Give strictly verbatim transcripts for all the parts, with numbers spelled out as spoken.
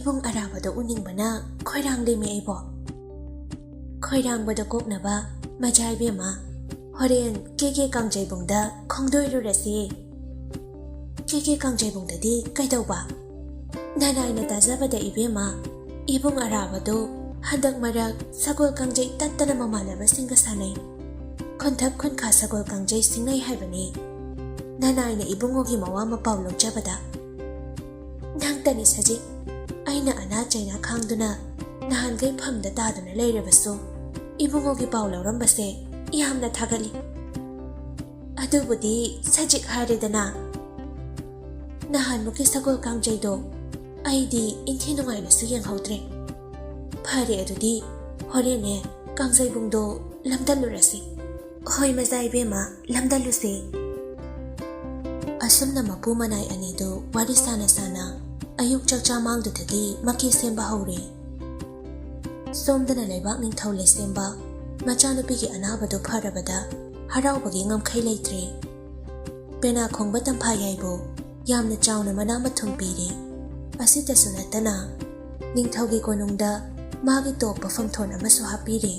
ꯏꯕꯨꯡ ꯑꯔꯥꯕꯗꯣ ꯎꯅꯤꯡꯕꯅ ꯈꯣꯏꯔꯥꯡꯂꯦꯃꯤ ꯑꯩꯕꯣ꯫ ꯈꯣꯏꯔꯥꯡꯕꯗꯣ ꯀꯣꯛꯅꯕ ꯃꯖꯥ ꯏꯕꯦꯝꯃ, ꯍꯣꯔꯦꯟ ꯀꯦ ꯀꯦ ꯀꯥꯡꯖꯩꯕꯨꯡꯗ ꯈꯣꯡꯗꯣꯏꯔꯨꯔꯁꯤ꯫ ꯀꯦ ꯀꯦ ꯀꯥꯡꯖꯩꯕꯨꯡꯗꯗꯤ ꯀꯩꯗꯧꯕ? ꯅꯅꯥꯏꯅ ꯇꯥꯖꯕꯗ ꯏꯕꯦꯝꯃ, ꯏꯕꯨꯡ ꯑꯔꯥꯕꯗꯨ ꯍꯟꯗꯛ ꯃꯔꯛ ꯁꯒꯣꯜ ꯀꯥꯡꯖꯩ ꯇꯠꯇꯅ ꯃꯃꯥꯟꯅꯕꯁꯤꯡꯒ ꯁꯥꯟꯅꯩ꯫ ꯈꯨꯟꯊꯛ ꯈꯨꯟꯈꯥ ꯁꯒꯣꯜ ꯀꯥꯡꯖꯩ ꯁꯤꯡꯅꯩ ꯍꯥꯏꯕꯅꯤ꯫ ꯅꯅꯥꯏꯅ ꯏꯕꯨꯡꯉꯣꯒꯤ ꯃꯋꯥ ꯃꯄꯥꯎ ꯂꯧꯖꯕꯗ꯫ ꯅꯪꯇꯅꯤ ꯁꯖꯤꯛ, ꯑꯩꯅ ꯑꯅꯥ ꯆꯩꯅꯥ ꯈꯥꯡꯗꯨꯅ ꯅꯍꯥꯟꯈꯩ ꯐꯝꯗ ꯇꯥꯗꯨꯅ ꯂꯩꯔꯕꯁꯨ ꯏꯕꯨꯡꯉꯣꯒꯤ ꯄꯥꯎ ꯂꯧꯔꯝꯕꯁꯦ ꯌꯥꯝꯅ ꯊꯥꯒꯠꯂꯤ꯫ ꯑꯗꯨꯕꯨꯗꯤ ꯁꯖꯤꯛ ꯍꯥꯏꯔꯦꯗꯅ꯫ ꯅꯍꯥꯟꯃꯨꯛꯀꯤ ꯁꯒꯣꯜ ꯀꯥꯡꯖꯩꯗꯣ ꯑꯩꯗꯤ ꯏꯟꯊꯤ ꯅꯨꯡꯉꯥꯏꯅꯁꯨ ꯌꯦꯡꯍꯧꯗ꯭ꯔꯦ꯫ ꯐꯔꯦ ꯑꯗꯨꯗꯤ, ꯍꯣꯔꯦꯟꯅꯦ ꯀꯥꯡꯖꯩꯕꯨꯡꯗꯣ ꯂꯝꯗꯜꯂꯨꯔꯁꯤ꯫ ꯍꯣꯏ ꯃꯖꯥ ꯏꯕꯦꯝꯃ, ꯂꯝꯗꯜꯂꯨꯁꯤ꯫ ꯑꯁꯨꯝꯅ ꯃꯄꯨ ꯃꯅꯥꯏ ꯑꯅꯤꯗꯨ ꯋꯥꯔꯤ ꯁꯥꯅ ꯁꯥꯅ ꯑꯌꯨꯛ ꯆꯥꯛꯆꯥ ꯃꯥꯡꯗꯨꯗꯒꯤ ꯃꯀꯤ ꯁꯦꯝꯕ ꯍꯧꯔꯦ꯫ ꯁꯣꯝꯗꯅ ꯂꯩꯕꯥꯛ ꯅꯤꯡꯊꯧ ꯂꯩꯁꯦꯝꯕ ꯃꯆꯥꯅꯨꯄꯤꯒꯤ ꯑꯅꯥꯕꯗꯨ ꯐꯔꯕꯗ ꯍꯔꯥꯎꯕꯒꯤ ꯉꯝꯈꯩ ꯂꯩꯇ꯭ꯔꯦ꯫ ꯄꯦꯅꯥ ꯈꯣꯡꯕ ꯇꯝꯐꯥ ꯌꯥꯏꯕꯨ ꯌꯥꯝꯅ ꯆꯥꯎꯅ ꯃꯅꯥ ꯃꯊꯨꯝ ꯄꯤꯔꯦ꯫ ꯑꯁꯤꯇꯁꯨ ꯅꯠꯇꯅ ꯅꯤꯡꯊꯧꯒꯤ ꯀꯣꯅꯨꯡꯗ ꯃꯥꯒꯤ ꯇꯣꯞꯄ ꯐꯝꯊꯣꯟ ꯑꯃꯁꯨ ꯍꯥꯞꯄꯤꯔꯦ꯫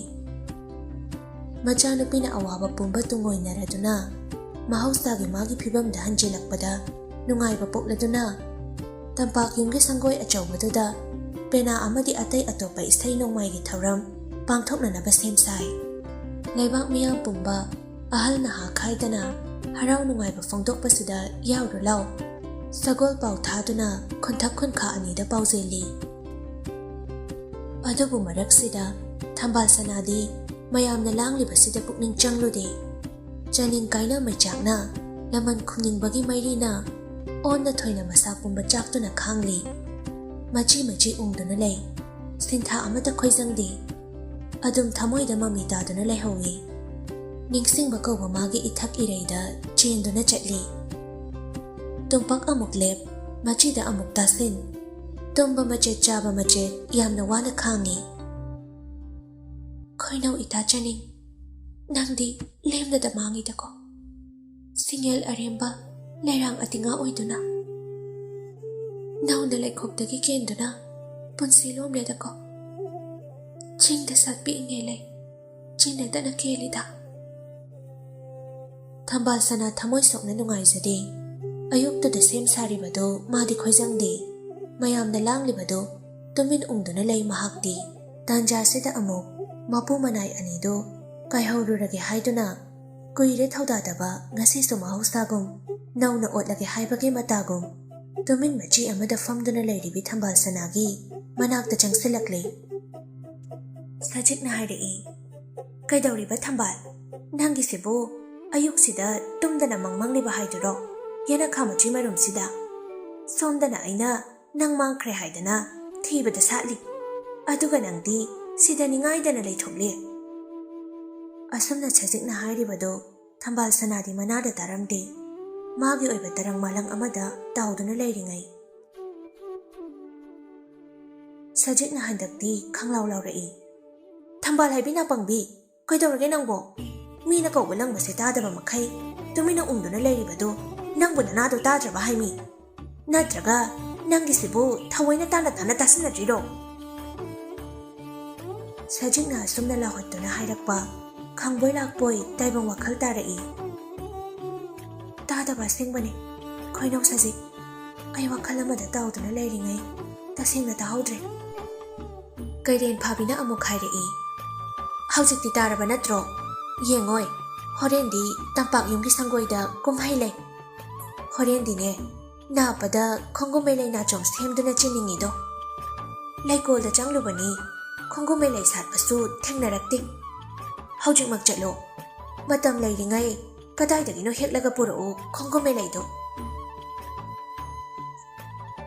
ꯃꯆꯥꯅꯨꯄꯤꯅ ꯑꯋꯥꯕ ꯄꯨꯝꯕ ꯇꯨꯡꯑꯣꯏꯅꯔꯗꯨꯅ ꯃꯍꯧꯁꯥꯒꯤ ꯃꯥꯒꯤ ꯐꯤꯕꯝꯗ ꯍꯟꯖꯤꯜꯂꯛꯄꯗ ꯅꯨꯡꯉꯥꯏꯕ ꯄꯣꯛꯂꯗꯨꯅ ꯇꯝꯄꯥꯛ ꯌꯨꯝꯒꯤ ꯁꯪꯒꯣꯏ ꯑꯆꯧꯕꯗꯨꯗ ꯄꯦꯅꯥ ꯑꯃꯗꯤ ꯑꯇꯩ ꯑꯇꯣꯞꯄ ꯏꯁꯩ ꯅꯣꯡꯃꯥꯏꯒꯤ ꯊꯧꯔꯝ ꯄꯥꯡꯊꯣꯛꯅꯅꯕ ꯁꯦꯝ ꯁꯥꯏ꯫ ꯂꯩꯕꯥꯛ ꯃꯤꯌꯥꯝ ꯄꯨꯝꯕ ꯑꯍꯜ ꯅꯍꯥ ꯈꯥꯏꯗꯅ ꯍꯔꯥꯎ ꯅꯨꯡꯉꯥꯏꯕ ꯐꯣꯡꯗꯣꯛꯄꯁꯤꯗ ꯌꯥꯎꯔꯨ ꯂꯥꯎ꯫ ꯁꯒꯣꯜ ꯄꯥꯎ ꯊꯥꯗꯨꯅ ꯈꯨꯟꯊꯛ ꯈꯨꯟꯈꯥ ꯑꯅꯤꯗ ꯄꯥꯎꯖꯦꯜꯂꯤ꯫ ꯑꯗꯨꯕꯨ ꯃꯔꯛꯁꯤꯗ ꯊꯝꯕꯥꯜ ꯁꯅꯥꯗꯤ ꯃꯌꯥꯝꯅ ꯂꯥꯡꯂꯤꯕꯁꯤꯗ ꯄꯨꯛꯅꯤꯡ ꯆꯪꯂꯨꯗꯦ꯫ ꯆꯥꯅꯤꯡ ꯀꯥꯏꯅ ꯃꯩꯆꯥꯛꯅ ꯂꯃꯟ ꯈꯨꯝꯅꯤꯡꯕꯒꯤ ꯃꯩꯔꯤꯅ ꯑꯣꯟꯅ ꯊꯣꯏꯅ ꯃꯁꯥ ꯄꯨꯝꯕ ꯆꯥꯛꯇꯨꯅ ꯈꯥꯡꯂꯤ꯫ ꯃꯆꯤ ꯃꯆꯤ ꯎꯪꯗꯨꯅ ꯂꯩ꯫ ꯁꯤꯟꯊꯥ ꯑꯃꯠꯇ ꯈꯣꯏꯖꯪꯗꯦ꯫ ꯑꯗꯨꯝ ꯊꯃꯣꯏꯗ ꯃꯃꯤ ꯇꯥꯗꯨꯅ ꯂꯩꯍꯧꯏ꯫ ꯅꯤꯡꯁꯤꯡꯕ ꯀꯧꯕ ꯃꯥꯒꯤ ꯏꯊꯛ ꯏꯔꯩꯗ ꯆꯦꯟꯗꯨꯅ ꯆꯠꯂꯤ꯫ ꯇꯨꯝꯄꯥꯛ ꯑꯃꯨꯛ ꯂꯦꯞ, ꯃꯆꯤꯗ ꯑꯃꯨꯛ ꯇꯥꯁꯤꯟ꯫ ꯇꯨꯝꯕ ꯃꯆꯦꯠ ꯆꯥꯕ ꯃꯆꯦꯠ ꯌꯥꯝꯅ ꯋꯥꯅ ꯈꯥꯡꯉꯤ꯫ ꯈꯣꯏꯅꯧ ꯏꯇꯥ ꯆꯥꯅꯤꯡ, ꯅꯪꯗꯤ ꯂꯦꯝꯅꯗ ꯃꯥꯡꯉꯤꯗꯀꯣ꯫ ꯁꯤꯡꯉꯦꯜ ꯑꯔꯦꯝꯕ ꯂꯩꯔꯥꯡ ꯑꯇꯤꯉꯥ ꯑꯣꯏꯗꯨꯅ꯫ ꯅꯧꯅ ꯂꯩꯈꯣꯛꯇꯒꯤ ꯀꯦꯟꯗꯨꯅ ꯄꯨꯟꯁꯤ ꯂꯣꯝꯂꯦꯗꯀꯣ꯫ ꯆꯤꯡꯗ ꯁꯥꯠꯄꯤ ꯏꯉꯩ ꯂꯩ, ꯆꯤꯟꯅꯗꯅ ꯀꯦꯜꯂꯤꯗ꯫ ꯊꯝꯕꯥꯜ ꯁꯅꯥ ꯊꯃꯣꯏ ꯁꯣꯛꯅ ꯅꯨꯡꯉꯥꯏꯖꯗꯦ꯫ ꯑꯌꯨꯛꯇꯨꯗ ꯁꯦꯝ ꯁꯥꯔꯤꯕꯗꯨ ꯃꯥꯗꯤ ꯈꯣꯏꯖꯪꯗꯦ꯫ ꯃꯌꯥꯝꯅ ꯂꯥꯡꯂꯤꯕꯗꯨ ꯇꯨꯃꯤꯟ ꯎꯪꯗꯨꯅ ꯂꯩ ꯃꯍꯥꯛꯇꯤ꯫ ꯇꯥꯟꯖꯥꯁꯤꯗ ꯑꯃꯨꯛ ꯃꯄꯨ ꯃꯅꯥꯏ ꯑꯅꯤꯗꯨ ꯀꯥꯏꯍꯧꯔꯨꯔꯒꯦ ꯍꯥꯏꯗꯨꯅ ꯀꯨꯏꯔꯦ ꯊꯧꯗꯥꯗꯕ ꯉꯁꯤꯁꯨ ꯃꯍꯧꯁꯥꯒꯨꯝ ꯅꯧꯅ ꯑꯣꯠꯂꯒꯦ ꯍꯥꯏꯕꯒꯤ ꯃꯇꯥꯒꯨꯝ ꯇꯨꯃꯤꯟ ꯃꯆꯤ ꯑꯃꯗ ꯐꯝꯗꯨꯅ ꯂꯩꯔꯤꯕꯤ ꯊꯝꯕꯥꯜ ꯁꯅꯥꯒꯤ ꯃꯅꯥꯛꯇ ꯆꯪꯁꯤꯜꯂꯛꯂꯦ꯫ ꯁꯖꯤꯛꯅ ꯍꯥꯏꯔꯛꯏ, "ꯀꯩꯗꯧꯔꯤꯕ ꯊꯝꯕꯥꯜ? ꯅꯪꯒꯤꯁꯤꯕꯨ ꯑꯌꯨꯛꯁꯤꯗ ꯇꯨꯝꯗꯅ ꯃꯪ ꯃꯪꯂꯤꯕ ꯍꯥꯏꯗꯨꯔꯣ? ꯌꯦꯅꯈꯥ ꯃꯆꯤ ꯃꯔꯨꯝꯁꯤꯗ? ꯁꯣꯝꯗꯅ ꯑꯩꯅ ꯅꯪ ꯃꯥꯡꯈ꯭ꯔꯦ ꯍꯥꯏꯗꯅ ꯊꯤꯕꯗ ꯁꯥꯠꯂꯤ, ꯑꯗꯨꯒ ꯅꯪꯗꯤ ꯁꯤꯗ ꯅꯤꯡꯉꯥꯏꯗꯅ ꯂꯩꯊꯣꯛꯂꯤ꯫" ꯑꯁꯨꯝꯅ ꯁꯖꯤꯛꯅ ꯍꯥꯏꯔꯤꯕꯗꯨ ꯊꯝꯕꯥꯜ ꯁꯅꯥꯗꯤ ꯃꯅꯥꯗ ꯇꯥꯔꯝꯗꯦ꯫ ꯃꯥꯒꯤ ꯑꯣꯏꯕ ꯇꯔꯪ ꯃꯥꯂꯪ ꯑꯃꯗ ꯇꯥꯎꯗꯨꯅ ꯂꯩꯔꯤꯉꯩ, ꯁꯖꯤꯛꯅ ꯍꯟꯗꯛꯇꯤ ꯈꯪꯂꯥꯎ ꯂꯥꯎꯔꯛꯏ, "ꯊꯝꯕꯥꯜ ꯍꯥꯏꯕꯤ ꯅꯥꯄꯪꯕꯤ, ꯀꯩꯗꯧꯔꯒꯦ ꯅꯪꯕꯣ? ꯃꯤꯅ ꯀꯧꯕ ꯂꯪꯕꯁꯦ ꯇꯥꯗꯕ ꯃꯈꯩ ꯇꯨꯃꯤꯟꯅ ꯎꯪꯗꯨꯅ ꯂꯩꯔꯤꯕꯗꯨ ꯅꯪꯕꯨ ꯅꯅꯥꯗꯣ ꯇꯥꯗ꯭ꯔꯕ ꯍꯥꯏꯃꯤ? ꯅꯠꯇ꯭ꯔꯒ ꯅꯪꯒꯤꯁꯤꯕꯨ ꯊꯑꯣꯏꯅ ꯇꯥꯅ ꯇꯥꯅ ꯇꯥꯁꯤꯟꯅꯗ꯭ꯔꯤꯔꯣ?" ꯁꯖꯤꯛꯅ ꯑꯁꯨꯝꯅ ꯂꯥꯎꯍꯠꯇꯨꯅ ꯍꯥꯏꯔꯛꯄ ꯈꯪꯕꯣꯏ ꯂꯥꯛꯄꯣꯏ ꯇꯥꯏꯕꯪ ꯋꯥꯈꯜ ꯇꯥꯔꯛꯏ꯫ "ꯇꯥꯗꯕ ꯑꯁꯦꯡꯕꯅꯤ꯫ ꯈꯣꯏꯅꯧ ꯁꯖꯤꯛ, ꯑꯩ ꯋꯥꯈꯜ ꯑꯃꯗ ꯇꯥꯎꯗꯨꯅ ꯂꯩꯔꯤꯉꯩ ꯇꯁꯦꯡꯅ ꯇꯥꯍꯧꯗ꯭ꯔꯦ꯫" ꯀꯩꯔꯦꯟ ꯐꯥꯕꯤꯅ ꯑꯃꯨꯛ ꯍꯥꯏꯔꯛꯏ, "ꯍꯧꯖꯤꯛꯇꯤ ꯇꯥꯔꯕ ꯅꯠꯇ꯭ꯔꯣ? ꯌꯦꯡꯉꯣꯏ, ꯍꯣꯔꯦꯟꯗꯤ ꯇꯝꯄꯥꯛ ꯌꯨꯝꯒꯤ ꯁꯪꯒꯣꯏꯗ ꯀꯨꯝꯍꯩ ꯂꯩ꯫ ꯍꯣꯔꯦꯟꯗꯤꯅꯦ, ꯅꯥꯞꯄꯗ ꯈꯣꯡꯒꯨꯝꯃꯩ ꯂꯩ ꯅꯥꯆꯣꯝ ꯁꯦꯝꯗꯨꯅ ꯆꯤꯟꯅꯤꯡꯉꯤꯗꯣ꯫ ꯂꯩꯀꯣꯜꯗ ꯆꯪꯂꯨꯕꯅꯤ, ꯈꯣꯡꯒꯨꯝꯃꯩ ꯂꯩ ꯁꯥꯠꯄꯁꯨ ꯊꯦꯡꯅꯔꯛꯇꯦ꯫ ꯍꯧꯖꯤꯛꯃꯛ ꯆꯠꯂꯣ꯫ ꯃꯇꯝ ꯂꯩꯔꯤꯉꯩ ꯀꯗꯥꯏꯗꯒꯤꯅꯣ ꯍꯦꯛꯂꯒ ꯄꯨꯔꯛꯎ ꯈꯣꯡꯒꯨꯝꯃꯩ ꯂꯩꯗꯣ꯫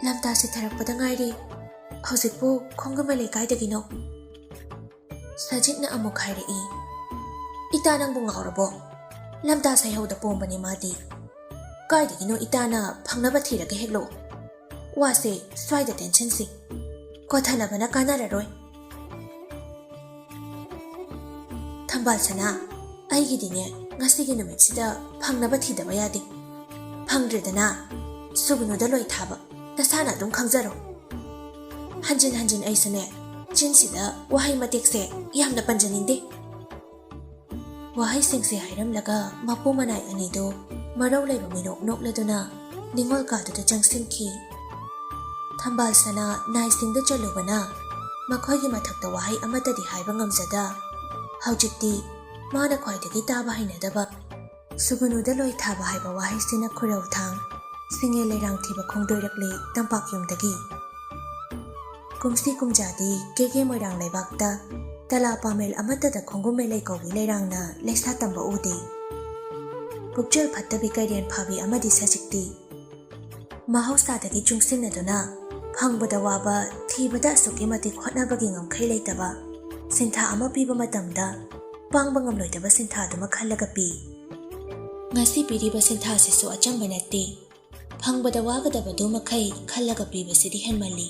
ꯂꯝꯇꯥ ꯁꯤꯊꯔꯛꯄꯗ ꯉꯥꯏꯔꯤ꯫ ꯍꯧꯖꯤꯛꯄꯨ ꯈꯣꯡꯒꯨꯝꯃꯩ ꯂꯩ ꯀꯥꯏꯗꯒꯤꯅꯣ?" ꯁꯖꯤꯛꯅ ꯑꯃꯨꯛ ꯍꯥꯏꯔꯛꯏ, "ꯏꯇꯥ, ꯅꯪꯕꯨ ꯉꯥꯎꯔꯕꯣ? ꯂꯝꯇꯥ ꯁꯩꯍꯧꯗ ꯄꯣꯝꯕꯅꯤ ꯃꯥꯗꯤ꯫ ꯀꯥꯏꯗꯒꯤꯅꯣ ꯏꯇꯥꯅ ꯐꯪꯅꯕ ꯊꯤꯔꯒ ꯍꯦꯛꯂꯛꯑꯣ꯫ ꯋꯥꯁꯦ ꯁ꯭ꯋꯥꯏꯗ ꯇꯦꯟꯁꯤꯟꯁꯤ꯫ ꯀꯣꯊꯅꯕꯅ ꯀꯥꯟꯅꯔꯔꯣꯏ꯫" "ꯊꯝꯕꯥꯜ ꯁꯅꯥ, ꯑꯩꯒꯤꯗꯤꯅꯦ ꯉꯁꯤꯒꯤ ꯅꯨꯃꯤꯠꯁꯤꯗ ꯐꯪꯅꯕ ꯊꯤꯗꯕ ꯌꯥꯗꯦ꯫ ꯐꯪꯗ꯭ꯔꯦꯗꯅ, ꯁꯨꯒꯅꯨꯗ ꯂꯣꯏ ꯊꯥꯕ, ꯅꯁꯥꯅ ꯑꯗꯨꯝ ꯈꯪꯖꯔꯣ꯫" ꯍꯟꯖꯤꯟ ꯍꯟꯖꯤꯟ ꯑꯩꯁꯨꯅꯦ, ꯆꯤꯟꯁꯤꯗ ꯋꯥꯍꯩ ꯃꯇꯦꯛꯁꯦ ꯌꯥꯝꯅ ꯄꯟꯖꯅꯤꯡꯗꯦ꯫ ꯋꯥꯍꯩꯁꯤꯡꯁꯦ ꯍꯥꯏꯔꯝꯂꯒ ꯃꯄꯨ ꯃꯅꯥꯏ ꯑꯅꯤꯗꯨ ꯃꯔꯧ ꯂꯩꯕ ꯃꯤꯅꯣꯛ ꯅꯣꯛꯂꯗꯨꯅ ꯅꯤꯡꯉꯣꯜ ꯀꯥꯗꯨꯗ ꯆꯪꯁꯤꯟꯈꯤ꯫ ꯊꯝꯕꯥꯜ ꯁꯅꯥ ꯅꯥꯏꯁꯤꯡꯗ ꯆꯜꯂꯨꯕꯅ ꯃꯈꯣꯏꯒꯤ ꯃꯊꯛꯇ ꯋꯥꯍꯩ ꯑꯃꯠꯇꯗꯤ ꯍꯥꯏꯕ ꯉꯝꯖꯗ, ꯍꯧꯖꯤꯛꯇꯤ ꯃꯥꯅ ꯈ꯭ꯋꯥꯏꯗꯒꯤ ꯇꯥꯕ ꯍꯩꯅꯗꯕ "ꯁꯨꯒꯨꯅꯨꯗ ꯂꯣꯏ ꯊꯥꯕ" ꯍꯥꯏꯕ ꯋꯥꯍꯩꯁꯤꯅ ꯈꯨꯔꯧ ꯊꯥꯡ ꯁꯤꯡꯉꯦ ꯂꯩꯔꯥꯡ ꯊꯤꯕ ꯈꯣꯡꯗꯣꯏꯔꯛꯂꯤ ꯇꯝꯄꯥꯛ ꯌꯨꯝꯗꯒꯤ꯫ ꯀꯨꯝꯁꯤ ꯀꯨꯝꯖꯥꯗꯤ ꯀꯦꯒꯦ ꯃꯣꯏꯔꯥꯡ ꯂꯩꯕꯥꯛꯇ ꯇꯂꯥ ꯄꯥꯃꯦꯜ ꯑꯃꯠꯇꯗ ꯈꯣꯡꯒꯨꯝꯃꯦ ꯂꯩꯀꯧꯕꯤ ꯂꯩꯔꯥꯡꯅ ꯂꯩꯁꯥ ꯇꯝꯕ ꯎꯗꯦ꯫ ꯄꯨꯛꯆꯦꯜ ꯐꯠꯇꯕꯤ ꯀꯩꯔꯦꯟ ꯐꯥꯕꯤ ꯑꯃꯗꯤ ꯁꯖꯤꯛꯇꯤ ꯃꯍꯧꯁꯥꯗꯒꯤ ꯆꯨꯡꯁꯤꯟꯅꯗꯨꯅ ꯐꯪꯕꯗ ꯋꯥꯕ, ꯊꯤꯕꯗ ꯑꯁꯨꯛꯀꯤ ꯃꯇꯤꯛ ꯍꯣꯠꯅꯕꯒꯤ ꯉꯝꯈꯩ ꯂꯩꯇꯕ, ꯁꯤꯟꯊꯥ ꯑꯃ ꯄꯤꯕ ꯃꯇꯝꯗ ꯄꯥꯡꯕ ꯉꯝꯂꯣꯏꯗꯕ ꯁꯤꯟꯊꯥꯗꯨꯃ ꯈꯜꯂꯒ ꯄꯤ꯫ ꯉꯁꯤ ꯄꯤꯔꯤꯕ ꯁꯤꯟꯊꯥꯁꯤꯁꯨ ꯑꯆꯝꯕ ꯅꯠꯇꯦ꯫ ꯐꯪꯕꯗ ꯋꯥꯒꯗꯕꯗꯨ ꯃꯈꯩ ꯈꯜꯂꯒ ꯄꯤꯕꯁꯤꯗꯤ ꯍꯦꯟꯃꯜꯂꯤ꯫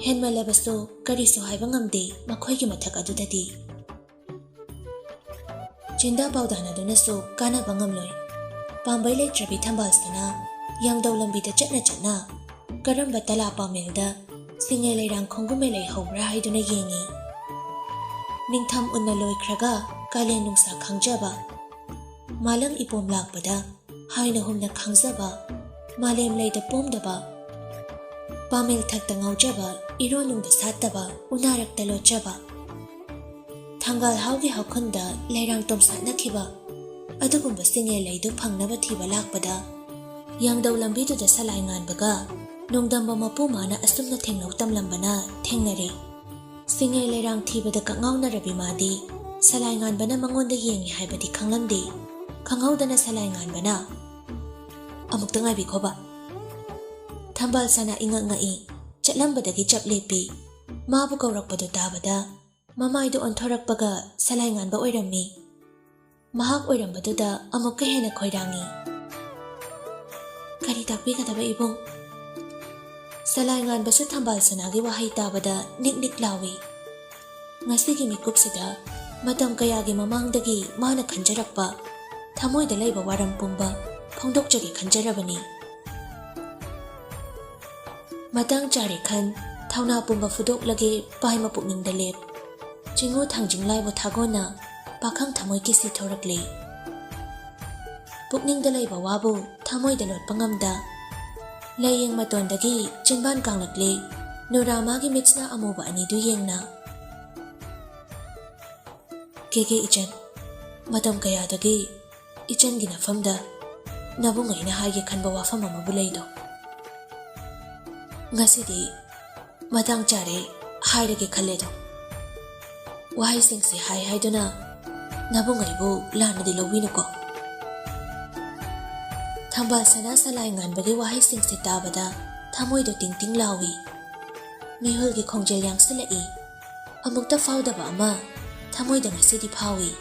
ꯍꯦꯟꯃꯜꯂꯕꯁꯨ ꯀꯔꯤꯁꯨ ꯍꯥꯏꯕ ꯉꯝꯗꯦ ꯃꯈꯣꯏꯒꯤ ꯃꯊꯛ ꯑꯗꯨꯗꯗꯤ꯫ ꯆꯤꯟꯗꯥ ꯄꯥꯎꯗꯥꯅꯗꯨꯅꯁꯨ ꯀꯥꯟꯅꯕ ꯉꯝꯂꯣꯏ꯫ ꯄꯥꯝꯕꯩ ꯂꯩꯇ꯭ꯔꯕꯤ ꯊꯝꯕꯥꯜꯁꯤꯅ ꯌꯥꯡꯗꯧ ꯂꯝꯕꯤꯗ ꯆꯠꯅ ꯆꯠꯅ ꯀꯔꯝꯕ ꯇꯂꯥ ꯄꯥꯃꯦꯜꯗ ꯁꯤꯡꯉꯦ ꯂꯩꯔꯥꯡ ꯈꯣꯡꯒꯨꯝꯃꯦ ꯂꯩꯍꯧꯕ꯭ꯔꯥ ꯍꯥꯏꯗꯨꯅ ꯌꯦꯡꯉꯤ꯫ ꯅꯤꯡꯊꯝ ꯎꯟꯅ ꯂꯣꯏꯈ꯭ꯔꯒ ꯀꯥꯂꯦꯟ ꯅꯨꯡꯁꯥ ꯈꯪꯖꯕ, ꯃꯥꯂꯪ ꯏꯄꯣꯝ ꯂꯥꯛꯄꯗ ꯍꯥꯏꯅ ꯍꯨꯝꯅ ꯈꯥꯡꯖꯕ, ꯃꯥꯂꯦꯝ ꯂꯩꯗ ꯄꯣꯝꯗꯕ, ꯄꯥꯃꯦꯜ ꯊꯛꯇ ꯉꯥꯎꯖꯕ, ꯏꯔꯣꯟ ꯅꯨꯡꯗ ꯁꯥꯠꯇꯕ, ꯎꯅꯥꯔꯛꯇ ꯂꯣꯠꯆꯕ, ꯊꯪꯒꯥꯜ ꯍꯥꯎꯒꯤ ꯍꯧꯈꯨꯟꯗ ꯂꯩꯔꯥꯡ ꯇꯣꯝꯁꯥꯠꯅꯈꯤꯕ, ꯑꯗꯨꯒꯨꯝꯕ ꯁꯤꯡꯉꯦ ꯂꯩꯗꯨ ꯐꯪꯅꯕ ꯊꯤꯕ ꯂꯥꯛꯄꯗ, ꯌꯥꯡꯗꯧ ꯂꯝꯕꯤꯗꯨꯗ ꯁꯂꯥꯏ ꯉꯥꯟꯕꯒ ꯅꯣꯡꯗꯝꯕ ꯃꯄꯨ ꯃꯥꯅ ꯑꯁꯨꯝꯅ ꯊꯦꯡꯅꯧ ꯇꯝꯂꯝꯕꯅ ꯊꯦꯡꯅꯔꯦ꯫ ꯁꯤꯡꯉꯦ ꯂꯩꯔꯥꯡ ꯊꯤꯕꯗ ꯀꯛꯉꯥꯎꯅꯔꯕꯤ ꯃꯥꯗꯤ ꯁꯂꯥꯏ ꯉꯥꯟꯕꯅ ꯃꯉꯣꯟꯗ ꯌꯦꯡꯉꯤ ꯍꯥꯏꯕꯗꯤ ꯈꯪꯂꯝꯗꯦ꯫ ꯈꯪꯍꯧꯗꯅ ꯁꯂꯥꯏ ꯉꯥꯟꯕꯅ, "ꯑꯃꯨꯛꯇ ꯉꯥꯏꯕꯤꯈꯣꯕ꯫" ꯊꯝꯕꯥꯜ ꯁꯅꯥ ꯏꯉꯛ ꯉꯛꯏ꯫ ꯆꯠꯂꯝꯕꯗꯒꯤ ꯆꯞ ꯂꯦꯞꯄꯤ꯫ ꯃꯥꯕꯨ ꯀꯧꯔꯛꯄꯗꯨ ꯇꯥꯕꯗ ꯃꯃꯥꯏꯗꯨ ꯑꯣꯟꯊꯣꯔꯛꯄꯒ ꯁꯂꯥꯏ ꯉꯥꯟꯕ ꯑꯣꯏꯔꯝꯃꯤ꯫ ꯃꯍꯥꯛ ꯑꯣꯏꯔꯝꯕꯗꯨꯗ ꯑꯃꯨꯛꯀ ꯍꯦꯟꯅ ꯈꯣꯏꯔꯥꯡꯉꯤ꯫ "ꯀꯔꯤ ꯇꯥꯛꯄꯤꯒꯗꯕ, ꯏꯕꯨꯡ?" ꯁꯂꯥꯏ ꯉꯥꯟꯕꯁꯨ ꯊꯝꯕꯥꯜ ꯁꯅꯥꯒꯤ ꯋꯥꯍꯩ ꯇꯥꯕꯗ ꯅꯤꯛ ꯅꯤꯛ ꯂꯥꯎꯏ꯫ ꯉꯁꯤꯒꯤ ꯃꯤꯀꯨꯞꯁꯤꯗ ꯃꯇꯝ ꯀꯌꯥꯒꯤ ꯃꯃꯥꯡꯗꯒꯤ ꯃꯥꯅ ꯈꯟꯖꯔꯛꯄ ꯊꯃꯣꯏꯗ ꯂꯩꯕ ꯋꯥꯔꯝ ꯄꯨꯝꯕ ꯐꯣꯡꯗꯣꯛꯆꯒꯦ ꯈꯟꯖꯔꯕꯅꯤ꯫ ꯃꯇꯥꯡ ꯆꯥꯔꯦ ꯈꯟ, ꯊꯧꯅꯥ ꯄꯨꯝꯕ ꯐꯨꯗꯣꯛꯂꯒꯦ ꯄꯥꯏꯃ ꯄꯨꯛꯅꯤꯡꯗ ꯂꯦꯞ꯫ ꯆꯤꯡꯉꯨ ꯊꯥꯡꯖꯤꯡ ꯂꯥꯏꯕꯨ ꯊꯥꯒꯣꯟꯅ ꯄꯥꯈꯪ ꯊꯃꯣꯏ ꯀꯤꯁꯤ ꯊꯧꯔꯛꯂꯦ꯫ ꯄꯨꯛꯅꯤꯡꯗ ꯂꯩꯕ ꯋꯥꯕꯨ ꯊꯃꯣꯏꯗ ꯂꯣꯠꯄ ꯉꯝꯗ ꯂꯥꯏꯌꯦꯡ ꯃꯇꯣꯟꯗꯒꯤ ꯆꯤꯟꯕꯥꯟ ꯀꯥꯡꯂꯛꯂꯦ꯫ ꯅꯨꯔꯥ ꯃꯥꯒꯤ ꯃꯤꯠꯁꯅ ꯑꯃꯨꯕ ꯑꯅꯤꯗꯨ ꯌꯦꯡꯅ꯫ ꯀꯦꯒꯦ ꯏꯆꯟ, ꯃꯇꯝ ꯀꯌꯥꯗꯒꯤ ꯏꯆꯟꯒꯤ ꯅꯐꯝꯗ ꯅꯕꯨꯡ ꯑꯩꯅ ꯍꯥꯏꯒꯦ ꯈꯟꯕ ꯋꯥꯐꯝ ꯑꯃꯕꯨ ꯂꯩꯗꯣ꯫ ꯉꯁꯤꯗꯤ ꯃꯇꯥꯡ ꯆꯥꯔꯦ ꯍꯥꯏꯔꯒꯦ ꯈꯜꯂꯦꯗꯣ꯫ ꯋꯥꯍꯩꯁꯤꯡꯁꯦ ꯍꯥꯏ ꯍꯥꯏꯗꯨꯅ ꯅꯕꯨꯡ ꯑꯩꯕꯨ ꯂꯥꯟꯅꯗꯤ ꯂꯧꯕꯤꯅꯨꯀꯣ꯫ ꯊꯝꯕꯥꯜ ꯁꯅꯥ ꯁꯂꯥꯏ ꯉꯥꯟꯕꯒꯤ ꯋꯥꯍꯩꯁꯤꯡꯁꯦ ꯇꯥꯕꯗ ꯊꯃꯣꯏꯗꯣ ꯇꯤꯡ ꯇꯤꯡ ꯂꯥꯎꯏ꯫ ꯃꯤꯍꯨꯜꯒꯤ ꯈꯣꯡꯖꯦꯜ ꯌꯥꯡꯁꯤꯜꯂꯛꯏ꯫ ꯑꯃꯨꯛꯇ ꯐꯥꯎꯗꯕ ꯑꯃ ꯊꯃꯣꯏꯗ ꯉꯁꯤꯗꯤ ꯐꯥꯎꯏ꯫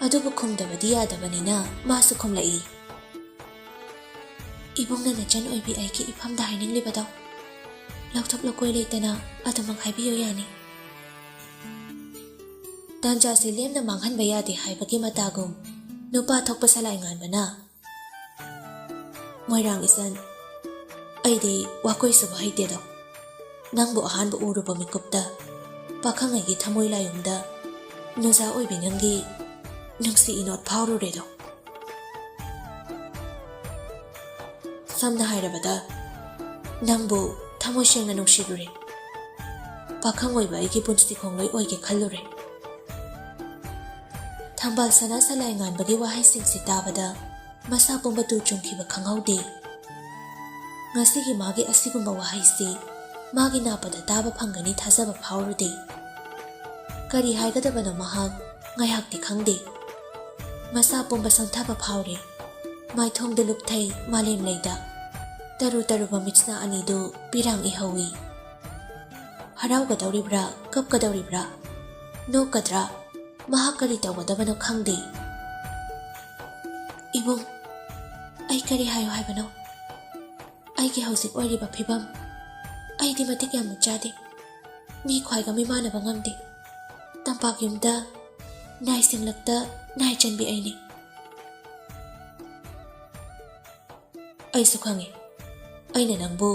ꯑꯗꯨꯕꯨ ꯈꯨꯝꯗꯕꯗꯤ ꯌꯥꯗꯕꯅꯤꯅ ꯃꯥꯁꯨ ꯈꯨꯝꯂꯛꯏ꯫ ꯏꯕꯨꯡꯅ ꯅꯆꯟ ꯑꯣꯏꯕꯤ ꯑꯩꯒꯤ ꯏꯐꯝꯗ ꯍꯥꯏꯅꯤꯡꯂꯤꯕꯗꯣ ꯂꯧꯊꯣꯛ ꯂꯧꯀꯣꯏ ꯂꯩꯇꯅ ꯑꯗꯨꯃꯛ ꯍꯥꯏꯕꯤꯌꯨ ꯌꯥꯅꯤ꯫ ꯇꯥꯟꯖꯥꯁꯦ ꯂꯦꯝꯅ ꯃꯥꯡꯍꯟꯕ ꯌꯥꯗꯦ ꯍꯥꯏꯕꯒꯤ ꯃꯇꯥꯒꯨꯝ ꯅꯨꯄꯥ ꯊꯣꯛꯄ ꯁꯂꯥꯏ ꯉꯥꯟꯕꯅ, "ꯃꯣꯏꯔꯥꯡ ꯏꯆꯟ, ꯑꯩꯗꯤ ꯋꯥꯀꯣꯏ ꯁꯨꯕ ꯍꯩꯇꯦꯗꯣ꯫ ꯅꯪꯕꯨ ꯑꯍꯥꯟꯕ ꯎꯔꯨꯕ ꯃꯤꯀꯨꯞꯇ ꯄꯥꯈꯪꯉꯩꯒꯤ ꯊꯃꯣꯏ ꯂꯥꯏꯌꯨꯝꯗ ꯅꯨꯖꯥ ꯑꯣꯏꯕꯤ ꯅꯪꯒꯤ ꯅꯨꯡꯁꯤ ꯏꯅꯣꯠ ꯐꯥꯎꯔꯨꯔꯦꯗꯣ꯫ ꯁꯝꯅ ꯍꯥꯏꯔꯕꯗ, ꯅꯪꯕꯨ ꯊꯃꯣꯏ ꯁꯦꯡꯅ ꯅꯨꯡꯁꯤꯔꯨꯔꯦ꯫ ꯄꯥꯈꯪ ꯑꯣꯏꯕ ꯑꯩꯒꯤ ꯄꯨꯟꯁꯤ ꯈꯣꯡꯂꯣꯏ ꯑꯣꯏꯒꯦ ꯈꯜꯂꯨꯔꯦ꯫" ꯊꯝꯕꯥꯜ ꯁꯅꯥ ꯁꯂꯥꯏ ꯉꯥꯟꯕꯒꯤ ꯋꯥꯍꯩꯁꯤꯡꯁꯤ ꯇꯥꯕꯗ ꯃꯁꯥ ꯄꯨꯝꯕ ꯇꯨ ꯆꯨꯡꯈꯤꯕ ꯈꯪꯍꯧꯗꯦ꯫ ꯉꯁꯤꯒꯤ ꯃꯥꯒꯤ ꯑꯁꯤꯒꯨꯝꯕ ꯋꯥꯍꯩꯁꯤ ꯃꯥꯒꯤ ꯅꯥꯄꯗ ꯇꯥꯕ ꯐꯪꯒꯅꯤ ꯊꯥꯖꯕ ꯐꯥꯎꯔꯨꯗꯦ꯫ ꯀꯔꯤ ꯍꯥꯏꯒꯗꯕꯅꯣ ꯃꯍꯥꯛ ꯉꯥꯏꯍꯥꯛꯇꯤ ꯈꯪꯗꯦ꯫ ꯃꯁꯥ ꯄꯨꯝꯕ ꯁꯣꯟꯊꯕ ꯐꯥꯎꯔꯦ꯫ ꯃꯥꯏꯊꯣꯡꯗ ꯂꯨꯞꯊꯩ ꯃꯥꯂꯦꯝ ꯂꯩꯗ꯫ ꯇꯔꯨ ꯇꯔꯨꯕ ꯃꯤꯠꯁꯅꯥ ꯑꯅꯤꯗꯨ ꯄꯤꯔꯥꯡ ꯏꯍꯧꯏ꯫ ꯍꯔꯥꯎꯒꯗꯧꯔꯤꯕ꯭ꯔꯥ, ꯀꯞꯀꯗꯧꯔꯤꯕ꯭ꯔꯥ, ꯅꯣꯛꯀꯗ꯭ꯔꯥ, ꯃꯍꯥꯛ ꯀꯔꯤ ꯇꯧꯒꯗꯕꯅꯣ ꯈꯪꯗꯦ꯫ "ꯏꯕꯨꯡ, ꯑꯩ ꯀꯔꯤ ꯍꯥꯏꯌꯨ ꯍꯥꯏꯕꯅꯣ? ꯑꯩꯒꯤ ꯍꯧꯖꯤꯛ ꯑꯣꯏꯔꯤꯕ ꯐꯤꯕꯝ, ꯑꯩꯗꯤ ꯃꯇꯤꯛ ꯌꯥꯝꯅ ꯆꯥꯗꯦ꯫ ꯃꯤ ꯈ꯭ꯋꯥꯏꯒ ꯃꯤꯃꯥꯟꯅꯕ ꯉꯝꯗꯦ꯫ ꯇꯝꯄꯥꯛ ꯌꯨꯝꯗ ꯅꯥꯏ ꯁꯤꯡꯂꯛꯇ ꯅꯥꯏ ꯆꯟꯕꯤ ꯑꯩꯅꯤ꯫" "ꯑꯩꯁꯨ ꯈꯪꯉꯤ꯫ ꯑꯩꯅ ꯅꯪꯕꯨ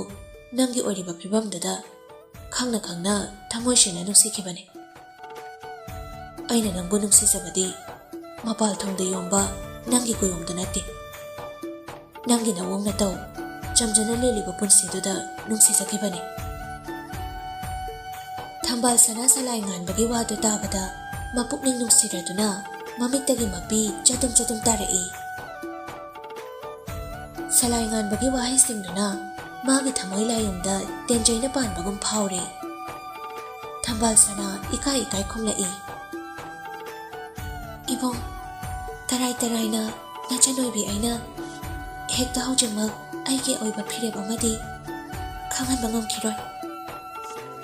ꯅꯪꯒꯤ ꯑꯣꯏꯔꯤꯕ ꯐꯤꯕꯝꯗꯨꯗ ꯈꯪꯅ ꯈꯪꯅ ꯊꯃꯣꯏ ꯁꯦꯡꯅ ꯅꯨꯡꯁꯤꯈꯤꯕꯅꯤ꯫ ꯑꯩꯅ ꯅꯪꯕꯨ ꯅꯨꯡꯁꯤꯖꯕꯗꯤ ꯃꯄꯥꯜ ꯊꯣꯡꯗ ꯌꯣꯝꯕ ꯅꯪꯒꯤ ꯀꯨꯌꯣꯝꯗꯨ ꯅꯠꯇꯦ꯫ ꯅꯪꯒꯤ ꯅꯋꯣꯡ ꯅꯇꯧ, ꯆꯝꯖꯅ ꯂꯦꯜꯂꯤꯕ ꯄꯨꯟꯁꯤꯗꯨꯗ ꯅꯨꯡꯁꯤꯖꯈꯤꯕꯅꯤ꯫ ꯊꯝꯕꯥꯜ ꯁꯅꯥ ꯁꯂꯥꯏ ꯉꯥꯟꯕꯒꯤ ꯋꯥꯗꯨ ꯇꯥꯕꯗ ꯃꯄꯨꯛꯅꯤꯡ ꯅꯨꯡꯁꯤꯔꯗꯨꯅ ꯃꯃꯤꯠꯇꯒꯤ ꯃꯄꯤ ꯆꯗꯨꯝ ꯆꯗꯨꯝ ꯇꯥꯔꯛꯏ꯫ ꯁꯂꯥꯏ ꯉꯥꯟꯕꯒꯤ ꯋꯥꯍꯩꯁꯤꯡꯗꯨꯅ ꯃꯥꯒꯤ ꯊꯃꯣꯏ ꯂꯥꯏꯌꯨꯝꯗ ꯇꯦꯟꯖꯩꯅ ꯄꯥꯟꯕꯒꯨꯝ ꯐꯥꯎꯔꯦ꯫ ꯊꯝꯕꯥꯜ ꯁꯅꯥ ꯏꯀꯥꯏ ꯏꯀꯥꯏ ꯈꯨꯝꯂꯛꯏ, "ꯏꯕꯨꯡ, ꯇꯔꯥꯏ ꯇꯔꯥꯏꯅ ꯅꯆꯟ ꯑꯣꯏꯕꯤ ꯑꯩꯅ ꯍꯦꯛꯇ ꯍꯧꯖꯤꯛꯃꯛ ꯑꯩꯒꯤ ꯑꯣꯏꯕ ꯐꯤꯔꯦꯞ ꯑꯃꯗꯤ ꯈꯪꯍꯟꯕ ꯉꯝꯈꯤꯔꯣꯏ꯫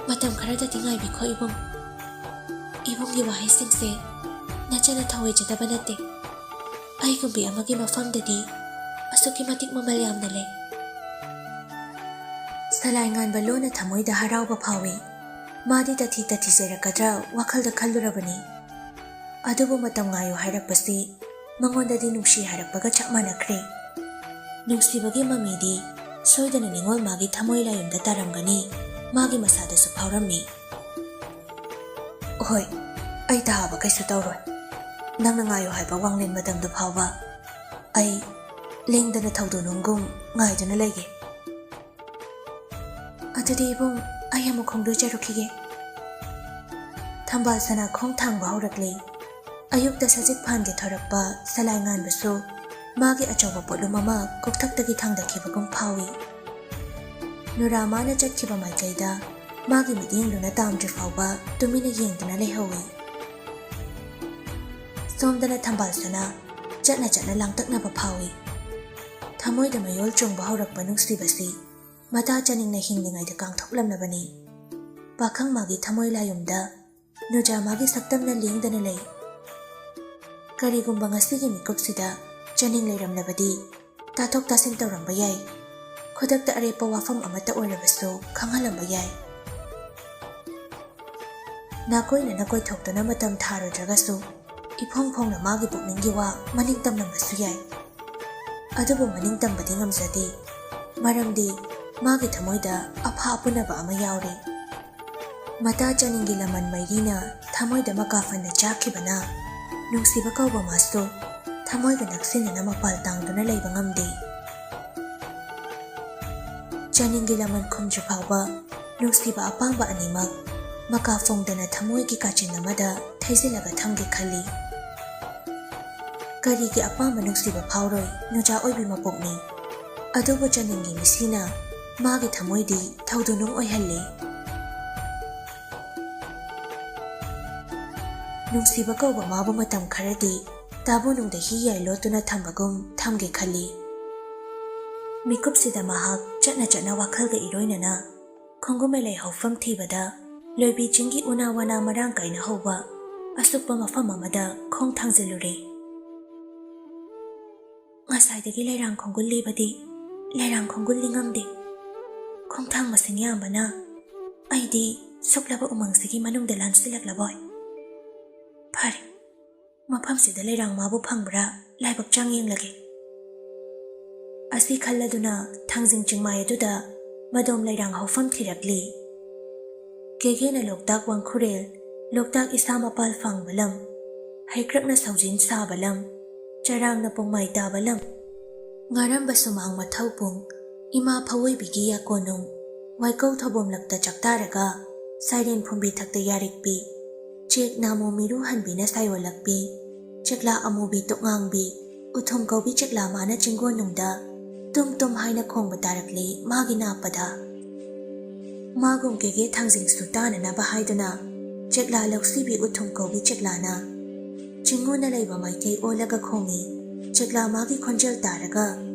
ꯃꯇꯝ ꯈꯔꯗꯗꯤ ꯉꯥꯏꯕꯤꯈꯣ ꯏꯕꯨꯡ꯫ ꯏꯕꯨꯡꯒꯤ ꯋꯥꯍꯩꯁꯤꯡꯁꯦ ꯅꯆꯟꯅ ꯊꯧꯑꯣꯏꯖꯗꯕ ꯅꯠꯇꯦ꯫ ꯑꯩꯒꯨꯝꯕꯤ ꯑꯃꯒꯤ ꯃꯐꯝꯗꯗꯤ ꯑꯁꯨꯛꯀꯤ ꯃꯇꯤꯛ ꯃꯃꯜ ꯌꯥꯝꯅ ꯂꯩ꯫" ꯁꯂꯥꯏ ꯉꯥꯟꯕ ꯂꯣꯟꯅ ꯊꯃꯣꯏꯗ ꯍꯔꯥꯎꯕ ꯐꯥꯎꯏ꯫ ꯃꯥꯗꯤ ꯇꯊꯤ ꯇꯊꯤ ꯆꯩꯔꯛꯀꯗ꯭ꯔꯥ ꯋꯥꯈꯜꯗ ꯈꯜꯂꯨꯔꯕꯅꯤ꯫ ꯑꯗꯨꯕꯨ ꯃꯇꯝ ꯉꯥꯏꯌꯨ ꯍꯥꯏꯔꯛꯄꯁꯤ ꯃꯉꯣꯟꯗꯗꯤ ꯅꯨꯡꯁꯤ ꯍꯥꯏꯔꯛꯄꯒ ꯆꯞ ꯃꯥꯟꯅꯈ꯭ꯔꯦ꯫ ꯅꯨꯡꯁꯤꯕꯒꯤ ꯃꯃꯤꯗꯤ ꯁꯣꯏꯗꯅ ꯅꯤꯉꯣꯜ ꯃꯥꯒꯤ ꯊꯃꯣꯏ ꯂꯥꯏꯌꯨꯝꯗ ꯇꯥꯔꯝꯒꯅꯤ, ꯃꯥꯒꯤ ꯃꯁꯥꯗꯁꯨ ꯐꯥꯎꯔꯝꯃꯤ꯫ "ꯍꯣꯏ, ꯑꯩ ꯇꯥꯕ ꯀꯩꯁꯨ ꯇꯧꯔꯣꯏ꯫ ꯅꯪꯅ ꯉꯥꯏꯌꯨ ꯍꯥꯏꯕ ꯋꯥꯡꯂꯦꯟ ꯃꯇꯝꯗꯨ ꯐꯥꯎꯕ ꯑꯩ ꯂꯦꯡꯗꯅ ꯊꯧꯗꯣ ꯅꯨꯡꯒꯨꯝ ꯉꯥꯏꯗꯨꯅ ꯂꯩꯒꯦ꯫" "ꯑꯗꯨꯗꯤ ꯏꯕꯨꯡ, ꯑꯩ ꯑꯃꯨꯛ ꯈꯣꯡꯗꯣꯏꯖꯔꯨꯈꯤꯒꯦ꯫" ꯊꯝꯕꯥꯜ ꯁꯅꯥ ꯈꯣꯡ ꯊꯥꯡꯕ ꯍꯧꯔꯛꯂꯤ꯫ ꯑꯌꯨꯛꯇ ꯁꯖꯤꯛ ꯐꯥꯟꯒꯦ ꯊꯣꯔꯛꯄ ꯁꯂꯥꯏ ꯉꯥꯟꯕꯁꯨ ꯃꯥꯒꯤ ꯑꯆꯧꯕ ꯄꯣꯠꯂꯨꯝ ꯑꯃ ꯀꯣꯛꯊꯛꯇꯒꯤ ꯊꯥꯡꯗꯈꯤꯕꯒꯨꯝ ꯐꯥꯎꯏ꯫ ꯅꯨꯔꯥ ꯃꯥꯅ ꯆꯠꯈꯤꯕ ꯃꯥꯏꯀꯩꯗ ꯃꯥꯒꯤ ꯃꯤꯠꯌꯦꯡꯗꯨꯅ ꯇꯥꯝꯗ꯭ꯔꯤ ꯐꯥꯎꯕ ꯇꯨꯃꯤꯟꯅ ꯌꯦꯡꯗꯨꯅ ꯂꯩꯍꯧꯏ꯫ ꯁꯣꯝꯗꯅ ꯊꯝꯕꯥꯜ ꯁꯅꯥ ꯆꯠꯅ ꯆꯠꯅ ꯂꯥꯡꯇꯛꯅꯕ ꯐꯥꯎꯏ꯫ ꯊꯃꯣꯏꯗ ꯃꯌꯣꯜ ꯆꯣꯡꯕ ꯍꯧꯔꯛꯄ ꯅꯨꯡꯁꯤꯕꯁꯤ ꯃꯇꯥ ꯆꯥꯅꯤꯡꯅ ꯍꯤꯡꯂꯤꯉꯩꯗ ꯀꯥꯡꯊꯣꯛꯂꯝꯂꯕꯅꯤ꯫ ꯄꯥꯈꯪ ꯃꯥꯒꯤ ꯊꯃꯣꯏ ꯂꯥꯌꯨꯝꯗ ꯅꯨꯖꯥ ꯃꯥꯒꯤ ꯁꯛꯇꯝꯅ ꯂꯦꯡꯗꯅ ꯂꯩ꯫ ꯀꯔꯤꯒꯨꯝꯕ ꯉꯁꯤꯒꯤ ꯃꯤꯀꯨꯞꯁꯤꯗ ꯆꯥꯅꯤꯡ ꯂꯩꯔꯝꯂꯕꯗꯤ ꯇꯥꯊꯣꯛ ꯇꯥꯁꯤꯟ ꯇꯧꯔꯝꯕ ꯌꯥꯏ꯫ ꯈꯨꯗꯛꯇ ꯑꯔꯦꯞꯄ ꯋꯥꯐꯝ ꯑꯃꯠꯇ ꯑꯣꯏꯔꯕꯁꯨ ꯈꯪꯍꯜꯂꯝꯕ ꯌꯥꯏ꯫ ꯅꯥꯀꯣꯏꯅꯅ ꯀꯣꯏꯊꯣꯛꯇꯨꯅ ꯃꯇꯝ ꯊꯥꯔꯨꯗ꯭ꯔꯒꯁꯨ ꯏꯐꯣꯡ ꯐꯣꯡꯅ ꯃꯥꯒꯤ ꯄꯨꯛꯅꯤꯡꯒꯤ ꯋꯥ ꯃꯅꯤꯡ ꯇꯝꯂꯝꯕꯁꯨ ꯌꯥꯏ꯫ ꯑꯗꯨꯕꯨ ꯃꯅꯤꯡ ꯇꯝꯕꯗꯤ ꯉꯝꯖꯗꯦ, ꯃꯔꯝꯗꯤ ꯃꯥꯒꯤ ꯊꯃꯣꯏꯗ ꯑꯐꯥ ꯑꯄꯨꯅꯕ ꯑꯃ ꯌꯥꯎꯔꯤ꯫ ꯃꯇꯥ ꯆꯥꯅꯤꯡꯒꯤ ꯂꯃꯟ ꯃꯩꯔꯤꯅ ꯊꯃꯣꯏꯗ ꯃꯀꯥ ꯐꯅ ꯆꯥꯛꯈꯤꯕꯅ ꯅꯨꯡꯁꯤꯕ ꯀꯧꯕ ꯃꯥꯁꯨ ꯊꯃꯣꯏꯒ ꯅꯛꯁꯤꯟꯅꯅ ꯃꯄꯥꯜ ꯇꯥꯡꯗꯨꯅ ꯂꯩꯕ ꯉꯝꯗꯦ꯫ ꯆꯥꯅꯤꯡꯒꯤ ꯂꯃꯟ ꯈꯨꯝꯗ꯭ꯔꯤ ꯐꯥꯎꯕ ꯅꯨꯡꯁꯤꯕ ꯑꯄꯥꯝꯕ ꯑꯅꯤꯃꯛ ꯃꯀꯥ ꯐꯣꯡꯗꯅ ꯊꯃꯣꯏꯒꯤ ꯀꯥꯆꯤꯟ ꯑꯃꯗ ꯊꯩꯖꯤꯜꯂꯒ ꯊꯝꯒꯦ ꯈꯜꯂꯤ꯫ ꯀꯔꯤꯒꯤ ꯑꯄꯥꯝꯕ ꯅꯨꯡꯁꯤꯕ ꯐꯥꯎꯔꯣꯏ? ꯅꯨꯆꯥ ꯑꯣꯏꯕꯤ ꯃꯄꯣꯛꯅꯤ꯫ ꯑꯗꯨꯕꯨ ꯆꯥꯅꯤꯡꯒꯤ ꯃꯤꯁꯤꯅ ꯃꯥꯒꯤ ꯊꯃꯣꯏꯗꯤ ꯊꯧꯗꯨꯅꯨꯡ ꯑꯣꯏꯍꯜꯂꯤ꯫ ꯅꯨꯡꯁꯤꯕ ꯀꯧꯕ ꯃꯥꯕꯨ ꯃꯇꯝ ꯈꯔꯗꯤ ꯇꯥꯕꯨꯅꯨꯡꯗ ꯍꯤ ꯌꯥꯏ ꯂꯣꯠꯇꯨꯅ ꯊꯝꯕꯒꯨꯝ ꯊꯝꯒꯦ ꯈꯜꯂꯤ꯫ ꯃꯤꯀꯨꯞꯁꯤꯗ ꯃꯍꯥꯛ ꯆꯠꯅ ꯆꯠꯅ ꯋꯥꯈꯜꯒ ꯏꯔꯣꯏꯅꯅ ꯈꯣꯡꯒꯨꯃꯦꯂꯩ ꯍꯧꯐꯝ ꯊꯤꯕꯗ ꯂꯣꯏꯕꯤ ꯆꯤꯡꯒꯤ ꯎꯅꯥ ꯋꯥꯅꯥ ꯃꯔꯥꯡ ꯀꯥꯏꯅ ꯍꯧꯕ ꯑꯁꯨꯛꯄ ꯃꯐꯝ ꯑꯃꯗ ꯈꯣꯡ ꯊꯥꯡꯖꯤꯜꯂꯨꯔꯦ꯫ ꯉꯁꯥꯏꯗꯒꯤ ꯂꯩꯔꯥꯡ ꯈꯣꯡꯒꯨꯜꯂꯤꯕꯗꯤ ꯂꯩꯔꯥꯡ ꯈꯣꯡꯒꯨꯜꯂꯤ ꯉꯝꯗꯦ꯫ ꯈꯣꯡꯊꯥꯡ ꯃꯁꯤꯡ ꯌꯥꯝꯕꯅ ꯑꯩꯗꯤ ꯁꯨꯛꯂꯕ ꯎꯃꯪꯁꯤꯒꯤ ꯃꯅꯨꯡꯗ ꯂꯥꯟꯁꯤꯜꯂꯛꯂꯕꯣꯏ꯫ ꯐꯔꯦ, ꯃꯐꯝꯁꯤꯗ ꯂꯩꯔꯥꯡ ꯃꯥꯕꯨ ꯐꯪꯕ꯭ꯔꯥ ꯂꯥꯏꯕꯛ ꯆꯥꯡ ꯌꯦꯡꯂꯒꯦ꯫ ꯑꯁꯤ ꯈꯜꯂꯗꯨꯅ ꯊꯥꯡꯖꯤꯡ ꯆꯤꯡꯃꯥꯏ ꯑꯗꯨꯗ ꯃꯗꯣꯝ ꯂꯩꯔꯥꯡ ꯍꯧꯐꯝ ꯊꯤꯔꯛꯂꯤ꯫ ꯀꯦꯒꯦꯅ ꯂꯣꯛꯇꯥꯛ ꯋꯥꯡꯈꯨꯔꯦꯜ, ꯂꯣꯛꯇꯥꯛ ꯏꯁꯥ ꯃꯄꯥꯜ ꯐꯥꯡꯕ ꯂꯝ, ꯍꯩꯀ꯭ꯔꯛꯅ ꯁꯧꯖꯤꯟ ꯁꯥꯕ ꯂꯝ, ꯆꯔꯥꯡꯅ ꯄꯨꯡꯃꯥꯏ ꯇꯥꯕ ꯂꯝ, ꯉꯥꯔꯝꯕ ꯁꯨꯃꯥꯡ ꯃꯊꯧ ꯄꯨꯡ, ꯏꯃꯥ ꯐꯋꯣꯏꯕꯤꯒꯤ ꯌꯥꯀꯣꯅꯨꯡ, ꯋꯥꯏꯀꯧ ꯊꯧꯕꯣꯝꯂꯛꯇ ꯆꯥꯛꯇꯥꯔꯒ ꯁꯥꯏꯔꯦꯟ ꯐꯨꯝꯕꯤ ꯊꯛꯇ ꯌꯥꯔꯤꯛꯄꯤ, ꯆꯦꯛ ꯅꯥꯃꯣ ꯃꯤꯔꯨ ꯍꯟꯕꯤꯅ ꯁꯥꯏꯑꯣꯜꯂꯛꯄꯤ, ꯆꯦꯛꯂꯥ ꯑꯃꯨꯕꯤ ꯇꯣꯛꯉꯥꯡꯕꯤ, ꯎꯊꯨꯝ ꯀꯧꯕꯤ ꯆꯦꯛꯂꯥ ꯃꯥꯅ ꯆꯤꯡꯒꯣꯟꯅꯨꯡꯗ ꯇꯨꯝ ꯇꯨꯝ ꯍꯥꯏꯅ ꯈꯣꯡꯕ ꯇꯥꯔꯛꯂꯦ ꯃꯥꯒꯤ ꯅꯥꯞꯄꯗ꯫ ꯃꯥꯒꯨꯝ ꯀꯦꯒꯦ ꯊꯥꯡꯖꯤꯡꯁꯨ ꯇꯥꯅꯅꯕ ꯍꯥꯏꯗꯨꯅ ꯆꯦꯛꯂꯥ ꯂꯧꯁꯤꯕꯤ ꯎꯊꯨꯝ ꯀꯧꯕꯤ ꯆꯦꯛꯂꯥꯅ ꯆꯤꯡꯉꯨꯅ ꯂꯩꯕ ꯃꯥꯏꯀꯩ ꯑꯣꯜꯂꯒ ꯈꯣꯡꯏ꯫ ꯆꯦꯛꯂꯥ ꯃꯥꯒꯤ ꯈꯣꯟꯖꯦꯜ ꯇꯥꯔꯒ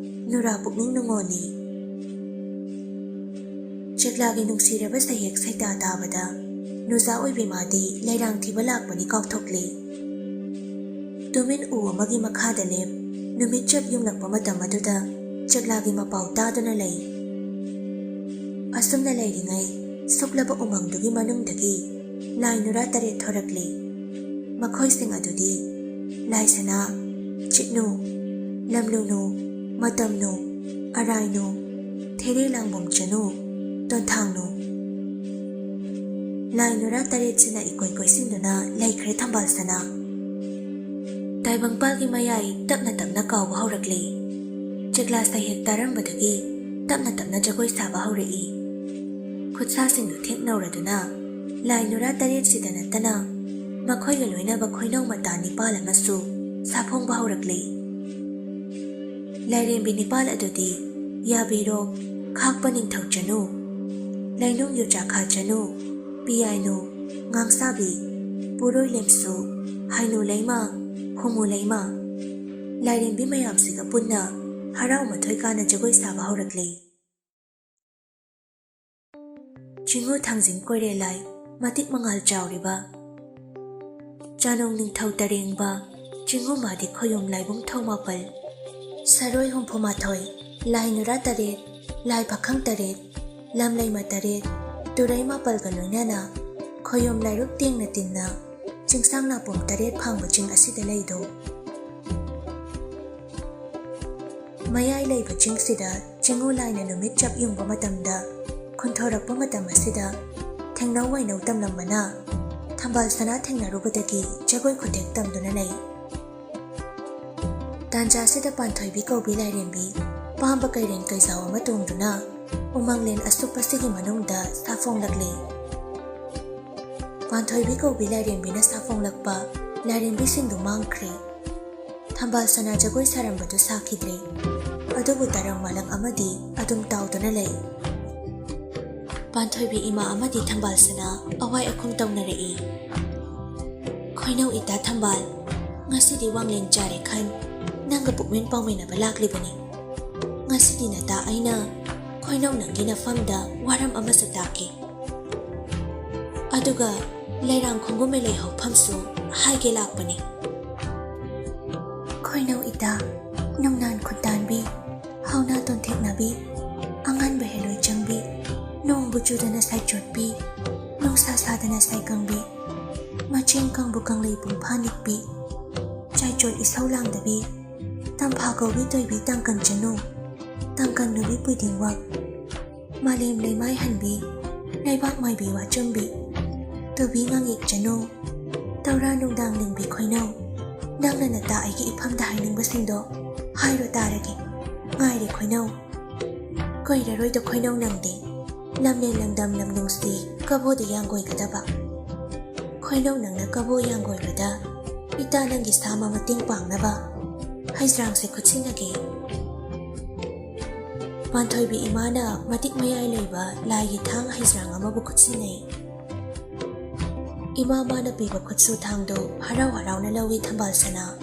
ꯅꯨꯔꯥ ꯄꯨꯛꯅꯤꯡ ꯅꯨꯡꯉꯣꯜꯂꯤ꯫ ꯆꯦꯛꯂꯥꯒꯤ ꯅꯨꯡꯁꯤꯔꯕ ꯁꯩꯍꯦꯛ ꯁꯩꯇꯥ ꯇꯥꯕꯗ ꯅꯨꯖꯥ ꯑꯣꯏꯕꯤ ꯃꯥꯗꯤ ꯂꯩꯔꯥꯡ ꯊꯤꯕ ꯂꯥꯛꯄꯅꯤ ꯀꯥꯎꯊꯣꯛꯂꯤ꯫ ꯇꯨꯃꯤꯟ ꯎ ꯑꯃꯒꯤ ꯃꯈꯥꯗ ꯂꯦꯞ ꯅꯨꯃꯤꯠ ꯆꯞ ꯌꯨꯡꯂꯛꯄ ꯃꯇꯝ ꯑꯗꯨꯗ ꯆꯦꯛꯂꯥꯒꯤ ꯃꯄꯥꯎ ꯇꯥꯗꯨꯅ ꯂꯩ꯫ ꯑꯁꯨꯝꯅ ꯂꯩꯔꯤꯉꯩ ꯁꯨꯛꯂꯕ ꯎꯃꯪꯗꯨꯒꯤ ꯃꯅꯨꯡꯗꯒꯤ ꯂꯥꯏ ꯅꯨꯔꯥ ꯇꯔꯦꯠ ꯊꯣꯔꯛꯂꯤ꯫ ꯃꯈꯣꯏꯁꯤꯡ ꯑꯗꯨꯗꯤ ꯂꯥꯏꯁꯅꯥ, ꯆꯤꯠꯅꯨ, ꯂꯝꯂꯨꯅꯨ, ꯃꯇꯝꯅꯨ, ꯑꯔꯥꯏꯅꯨ, ꯊꯦꯔꯦ ꯂꯥꯡꯕꯝ ꯆꯅꯨ, ꯇꯣꯟꯊꯥꯡꯅꯨ꯫ ꯂꯥꯏ ꯅꯨꯔꯥ ꯇꯔꯦꯠꯁꯤꯅ ꯏꯀꯣꯏ ꯀꯣꯏꯁꯤꯟꯗꯨꯅ ꯂꯩꯈ꯭ꯔꯦ ꯊꯝꯕꯥꯜ ꯁꯅꯥ꯫ ꯇꯥꯏꯕꯪꯄꯥꯜꯒꯤ ꯃꯌꯥꯏ ꯇꯞꯅ ꯇꯞꯅ ꯀꯥꯎꯕ ꯍꯧꯔꯛꯂꯤ꯫ ꯆꯦꯛꯂꯥ ꯁꯩꯍꯦꯛ ꯇꯥꯔꯝꯕꯗꯒꯤ ꯇꯞꯅ ꯇꯞꯅ ꯖꯒꯣꯏ ꯁꯥꯕ ꯍꯧꯔꯛꯏ꯫ ꯈꯨꯠꯁꯥꯁꯤꯡꯗꯨ ꯊꯦꯛꯅꯧꯔꯗꯨꯅ ꯂꯥꯏ ꯅꯨꯔꯥ ꯇꯔꯦꯠꯁꯤꯗ ꯅꯠꯇꯅ ꯃꯈꯣꯏꯒ ꯂꯣꯏꯅꯕ ꯈꯣꯏꯅꯧ ꯃꯇꯥ ꯅꯤꯄꯥꯜ ꯑꯃꯁꯨ ꯁꯥꯐꯣꯡꯕ ꯍꯧꯔꯛꯂꯤ꯫ ꯂꯥꯏꯔꯦꯝꯕꯤ ꯅꯤꯄꯥꯜ ꯑꯗꯨꯗꯤ ꯌꯥꯕꯤꯔꯣꯛ, ꯈꯥꯛꯄ ꯅꯤꯡꯊꯧ ꯆꯅꯨ, ꯂꯩꯅꯨꯡ ꯌꯨꯆꯥꯈꯥ ꯆꯅꯨ, ꯄꯤꯌꯥꯏꯅꯨ, ꯉꯥꯡꯁꯥꯕꯤ, ꯄꯨꯔꯣꯏ ꯂꯦꯝꯁꯨ, ꯍꯥꯏꯅꯨ ꯂꯩꯃ, ꯈꯨꯃꯨ ꯂꯩꯃ, ꯂꯥꯏꯔꯦꯝꯕꯤ ꯃꯌꯥꯝꯁꯤꯒ ꯄꯨꯟꯅ ꯍꯔꯥꯎ ꯃꯊꯣꯏ ꯀꯥꯅ ꯖꯒꯣꯏ ꯁꯥꯕ ꯍꯧꯔꯛꯂꯤ꯫ ꯆꯤꯡꯉꯨ ꯊꯥꯡꯖꯤꯡ ꯀꯣꯏꯔꯦꯜ ꯂꯥꯏ, ꯃꯇꯤꯛ ꯃꯉꯥꯜ ꯆꯥꯎꯔꯤꯕ꯫ ꯆꯥꯅꯣꯡ ꯅꯤꯡꯊꯧ ꯇꯔꯦꯡꯕ, ꯆꯤꯡꯉꯨ ꯃꯥꯗꯤ ꯈꯣꯌꯨꯝ ꯂꯥꯏꯕꯨꯡ ꯊꯧ ꯃꯥꯄꯜ꯫ ꯁꯔꯣꯏ ꯍꯨꯝꯐꯨ ꯃꯥꯊꯣꯏ, ꯂꯥꯏ ꯅꯨꯔꯥ ꯇꯔꯦꯠ, ꯂꯥꯏ ꯄꯥꯈꯪ ꯇꯔꯦꯠ, ꯂꯝꯂꯩꯃ ꯇꯔꯦꯠ, ꯇꯨꯔꯩ ꯃꯥꯄꯜꯒ ꯂꯣꯏꯅꯅ ꯈꯣꯌꯨꯝ ꯂꯥꯏꯔꯨꯞ ꯇꯦꯡꯅ ꯇꯤꯟꯅ ꯆꯤꯡꯁꯥꯡ ꯅꯥꯄꯣꯝ ꯇꯔꯦꯠ ꯐꯥꯡꯕ ꯆꯤꯡ ꯑꯁꯤꯗ ꯂꯩꯗꯣ꯫ ꯃꯌꯥꯏ ꯂꯩꯕ ꯆꯤꯡꯁꯤꯗ ꯆꯤꯡꯉꯨ ꯂꯥꯏꯅ ꯅꯨꯃꯤꯠ ꯆꯞ ꯌꯨꯡꯕ ꯃꯇꯝꯗ ꯈꯨꯟꯊꯣꯔꯛꯄ ꯃꯇꯝ ꯑꯁꯤꯗ ꯊꯦꯡꯅꯧ ꯋꯥꯏꯅꯧ ꯇꯝꯂꯝꯕꯅ ꯊꯝꯕꯥꯜ ꯁꯅꯥ ꯊꯦꯡꯅꯔꯨꯕꯗꯒꯤ ꯖꯒꯣꯏ ꯈꯨꯊꯦꯛ ꯇꯝꯗꯨꯅ ꯂꯩ꯫ ꯇꯥꯟꯖꯥꯁꯤꯗ ꯄꯥꯟꯊꯣꯏꯕꯤ ꯀꯧꯕꯤ ꯂꯥꯏꯔꯦꯝꯕꯤ ꯄꯥꯝꯕ ꯀꯩꯔꯦꯟ ꯀꯩꯖꯥꯎ ꯑꯃ ꯇꯣꯡꯗꯨꯅ ꯎꯃꯪꯂꯦꯟ ꯑꯁꯨꯞꯄꯁꯤꯒꯤ ꯃꯅꯨꯡꯗ ꯁꯥꯐꯣꯡꯂꯛꯂꯤ꯫ ꯄꯥꯟꯊꯣꯏꯕꯤ ꯀꯧꯕꯤ ꯂꯥꯏꯔꯦꯝꯕꯤꯅ ꯁꯥꯐꯣꯡꯂꯛꯄ ꯂꯥꯏꯔꯦꯝꯕꯤꯁꯤꯡꯗꯨ ꯃꯥꯡꯈ꯭ꯔꯦ꯫ ꯊꯝꯕꯥꯜ ꯁꯅꯥ ꯖꯒꯣꯏ ꯁꯥꯔꯝꯕꯗꯨ ꯁꯥꯈꯤꯗ꯭ꯔꯦ꯫ ꯑꯗꯨꯕꯨ ꯇꯔꯪ ꯃꯥꯂꯪ ꯑꯃꯗꯤ ꯑꯗꯨꯝ ꯇꯥꯎꯗꯨꯅ ꯂꯩ꯫ ꯄꯥꯟꯊꯣꯏꯕꯤ ꯏꯃꯥ ꯑꯃꯗꯤ ꯊꯝꯕꯥꯜ ꯁꯅꯥ ꯑꯋꯥꯏ ꯑꯈꯨꯝ ꯇꯧꯅꯔꯛꯏ꯫ "ꯈꯣꯏꯅꯧ ꯏꯇꯥ ꯊꯝꯕꯥꯜ, ꯉꯁꯤꯗꯤ ꯋꯥꯡꯂꯦꯟ ꯆꯥꯔꯦ ꯈꯟ ꯅꯪꯒ ꯄꯨꯛꯃꯦꯟ ꯄꯥꯎꯃꯤꯟꯅꯕ ꯂꯥꯛꯂꯤꯕꯅꯤ꯫ ꯉꯁꯤꯗꯤ ꯅꯇꯥ ꯑꯩꯅ ꯈꯣꯏꯅꯧ ꯅꯪꯒꯤ ꯅꯐꯝꯗ ꯋꯥꯔꯝ ꯑꯃꯁꯨ ꯇꯥꯛꯀꯦ꯫ ꯑꯗꯨꯒ ꯂꯩꯔꯥꯡ ꯈꯣꯡꯒꯨꯝꯃꯦ ꯂꯩꯍꯧꯐꯝꯁꯨ ꯍꯥꯏꯒꯦ ꯂꯥꯛꯄꯅꯤ꯫" ꯈꯣꯏꯅꯧ ꯏꯇꯥ, ꯅꯨꯡꯅꯥꯟ ꯈꯨꯟꯇꯥꯟꯕꯤ, ꯍꯧꯅꯥ ꯇꯣꯟꯊꯦꯛꯅꯕꯤ, ꯑꯉꯟꯕ ꯍꯦꯂꯣꯏ ꯆꯪꯕꯤ, ꯅꯣꯡꯕꯨ ꯆꯨꯗꯅ ꯁꯥꯏꯆꯣꯠꯄꯤ, ꯅꯨꯡꯁꯥ ꯁꯥꯗꯅ ꯁꯥꯏꯀꯪꯕꯤ, ꯃꯆꯦꯡ ꯀꯪꯕꯨ ꯀꯪꯂꯩ ꯄꯨꯡꯐꯥ ꯅꯤꯛꯄꯤ, ꯆꯥꯏꯆꯣꯠ ꯏꯁꯧ ꯂꯥꯡꯗꯕꯤ, ꯇꯝꯐꯥ ꯀꯧꯕꯤ ꯇꯣꯏꯕꯤ ꯇꯥꯡꯀꯟ ꯆꯅꯨ, ꯇꯥꯡꯀꯟ ꯅꯨꯕꯤ ꯄꯨꯏꯗꯤꯡꯋꯥꯛ, ꯃꯥꯂꯦꯝ ꯂꯩꯃꯥꯏ ꯍꯟꯕꯤ, ꯂꯩꯕꯥꯛ ꯃꯥꯏꯕꯤ ꯋꯥꯆꯨꯝꯕꯤ, ꯇꯨꯕꯤ ꯉꯥꯡꯉꯤꯛꯆꯅꯨ, ꯇꯧꯔꯥ ꯅꯨꯡꯗꯥꯡ ꯂꯤꯡꯕꯤ ꯈꯣꯏꯅꯧ, ꯅꯪꯅ ꯅꯇꯥ ꯑꯩꯒꯤ ꯏꯐꯝꯗ ꯍꯥꯏꯅꯤꯡꯕꯁꯤꯡꯗꯣ ꯍꯥꯏꯔꯣ ꯇꯥꯔꯒꯦ꯫ ꯉꯥꯏꯔꯦ ꯈꯣꯏꯅꯧ꯫ ꯀꯨꯏꯔꯔꯣꯏꯗ ꯈꯣꯏꯅꯧ ꯅꯪꯗꯤ ꯂꯝꯂꯦꯟ ꯂꯝꯗꯝ ꯂꯝ ꯅꯨꯡꯁꯤ ꯀꯕꯣꯗ ꯌꯥꯡꯒꯣꯏꯒꯗꯕ꯫ ꯈꯣꯏꯅꯧ ꯅꯪꯅ ꯀꯕꯣ ꯌꯥꯡꯒꯣꯏꯕꯗ ꯏꯇꯥ ꯅꯪꯒꯤ ꯁꯥꯃ ꯃꯇꯦꯡ ꯄꯥꯡꯅꯕ ꯍꯩꯖ꯭ꯔꯥꯡꯁꯦ ꯈꯨꯠꯁꯤꯟꯅꯒꯦ꯫ ꯄꯥꯟꯊꯣꯏꯕꯤ ꯏꯃꯥꯅ ꯃꯇꯤꯛ ꯃꯌꯥꯏ ꯂꯩꯕ ꯂꯥꯏꯒꯤ ꯊꯥꯡ ꯍꯩꯖ꯭ꯔꯥꯡ ꯑꯃꯕꯨ ꯈꯨꯠꯁꯤꯟꯅꯩ꯫ ꯏꯃꯥ ꯃꯥꯅ ꯄꯤꯕ ꯈꯨꯠꯁꯨ ꯊꯥꯡꯗꯨ ꯍꯔꯥꯎ ꯍꯔꯥꯎꯅ ꯂꯧꯏ ꯊꯝꯕꯥꯜ ꯁꯅꯥ꯫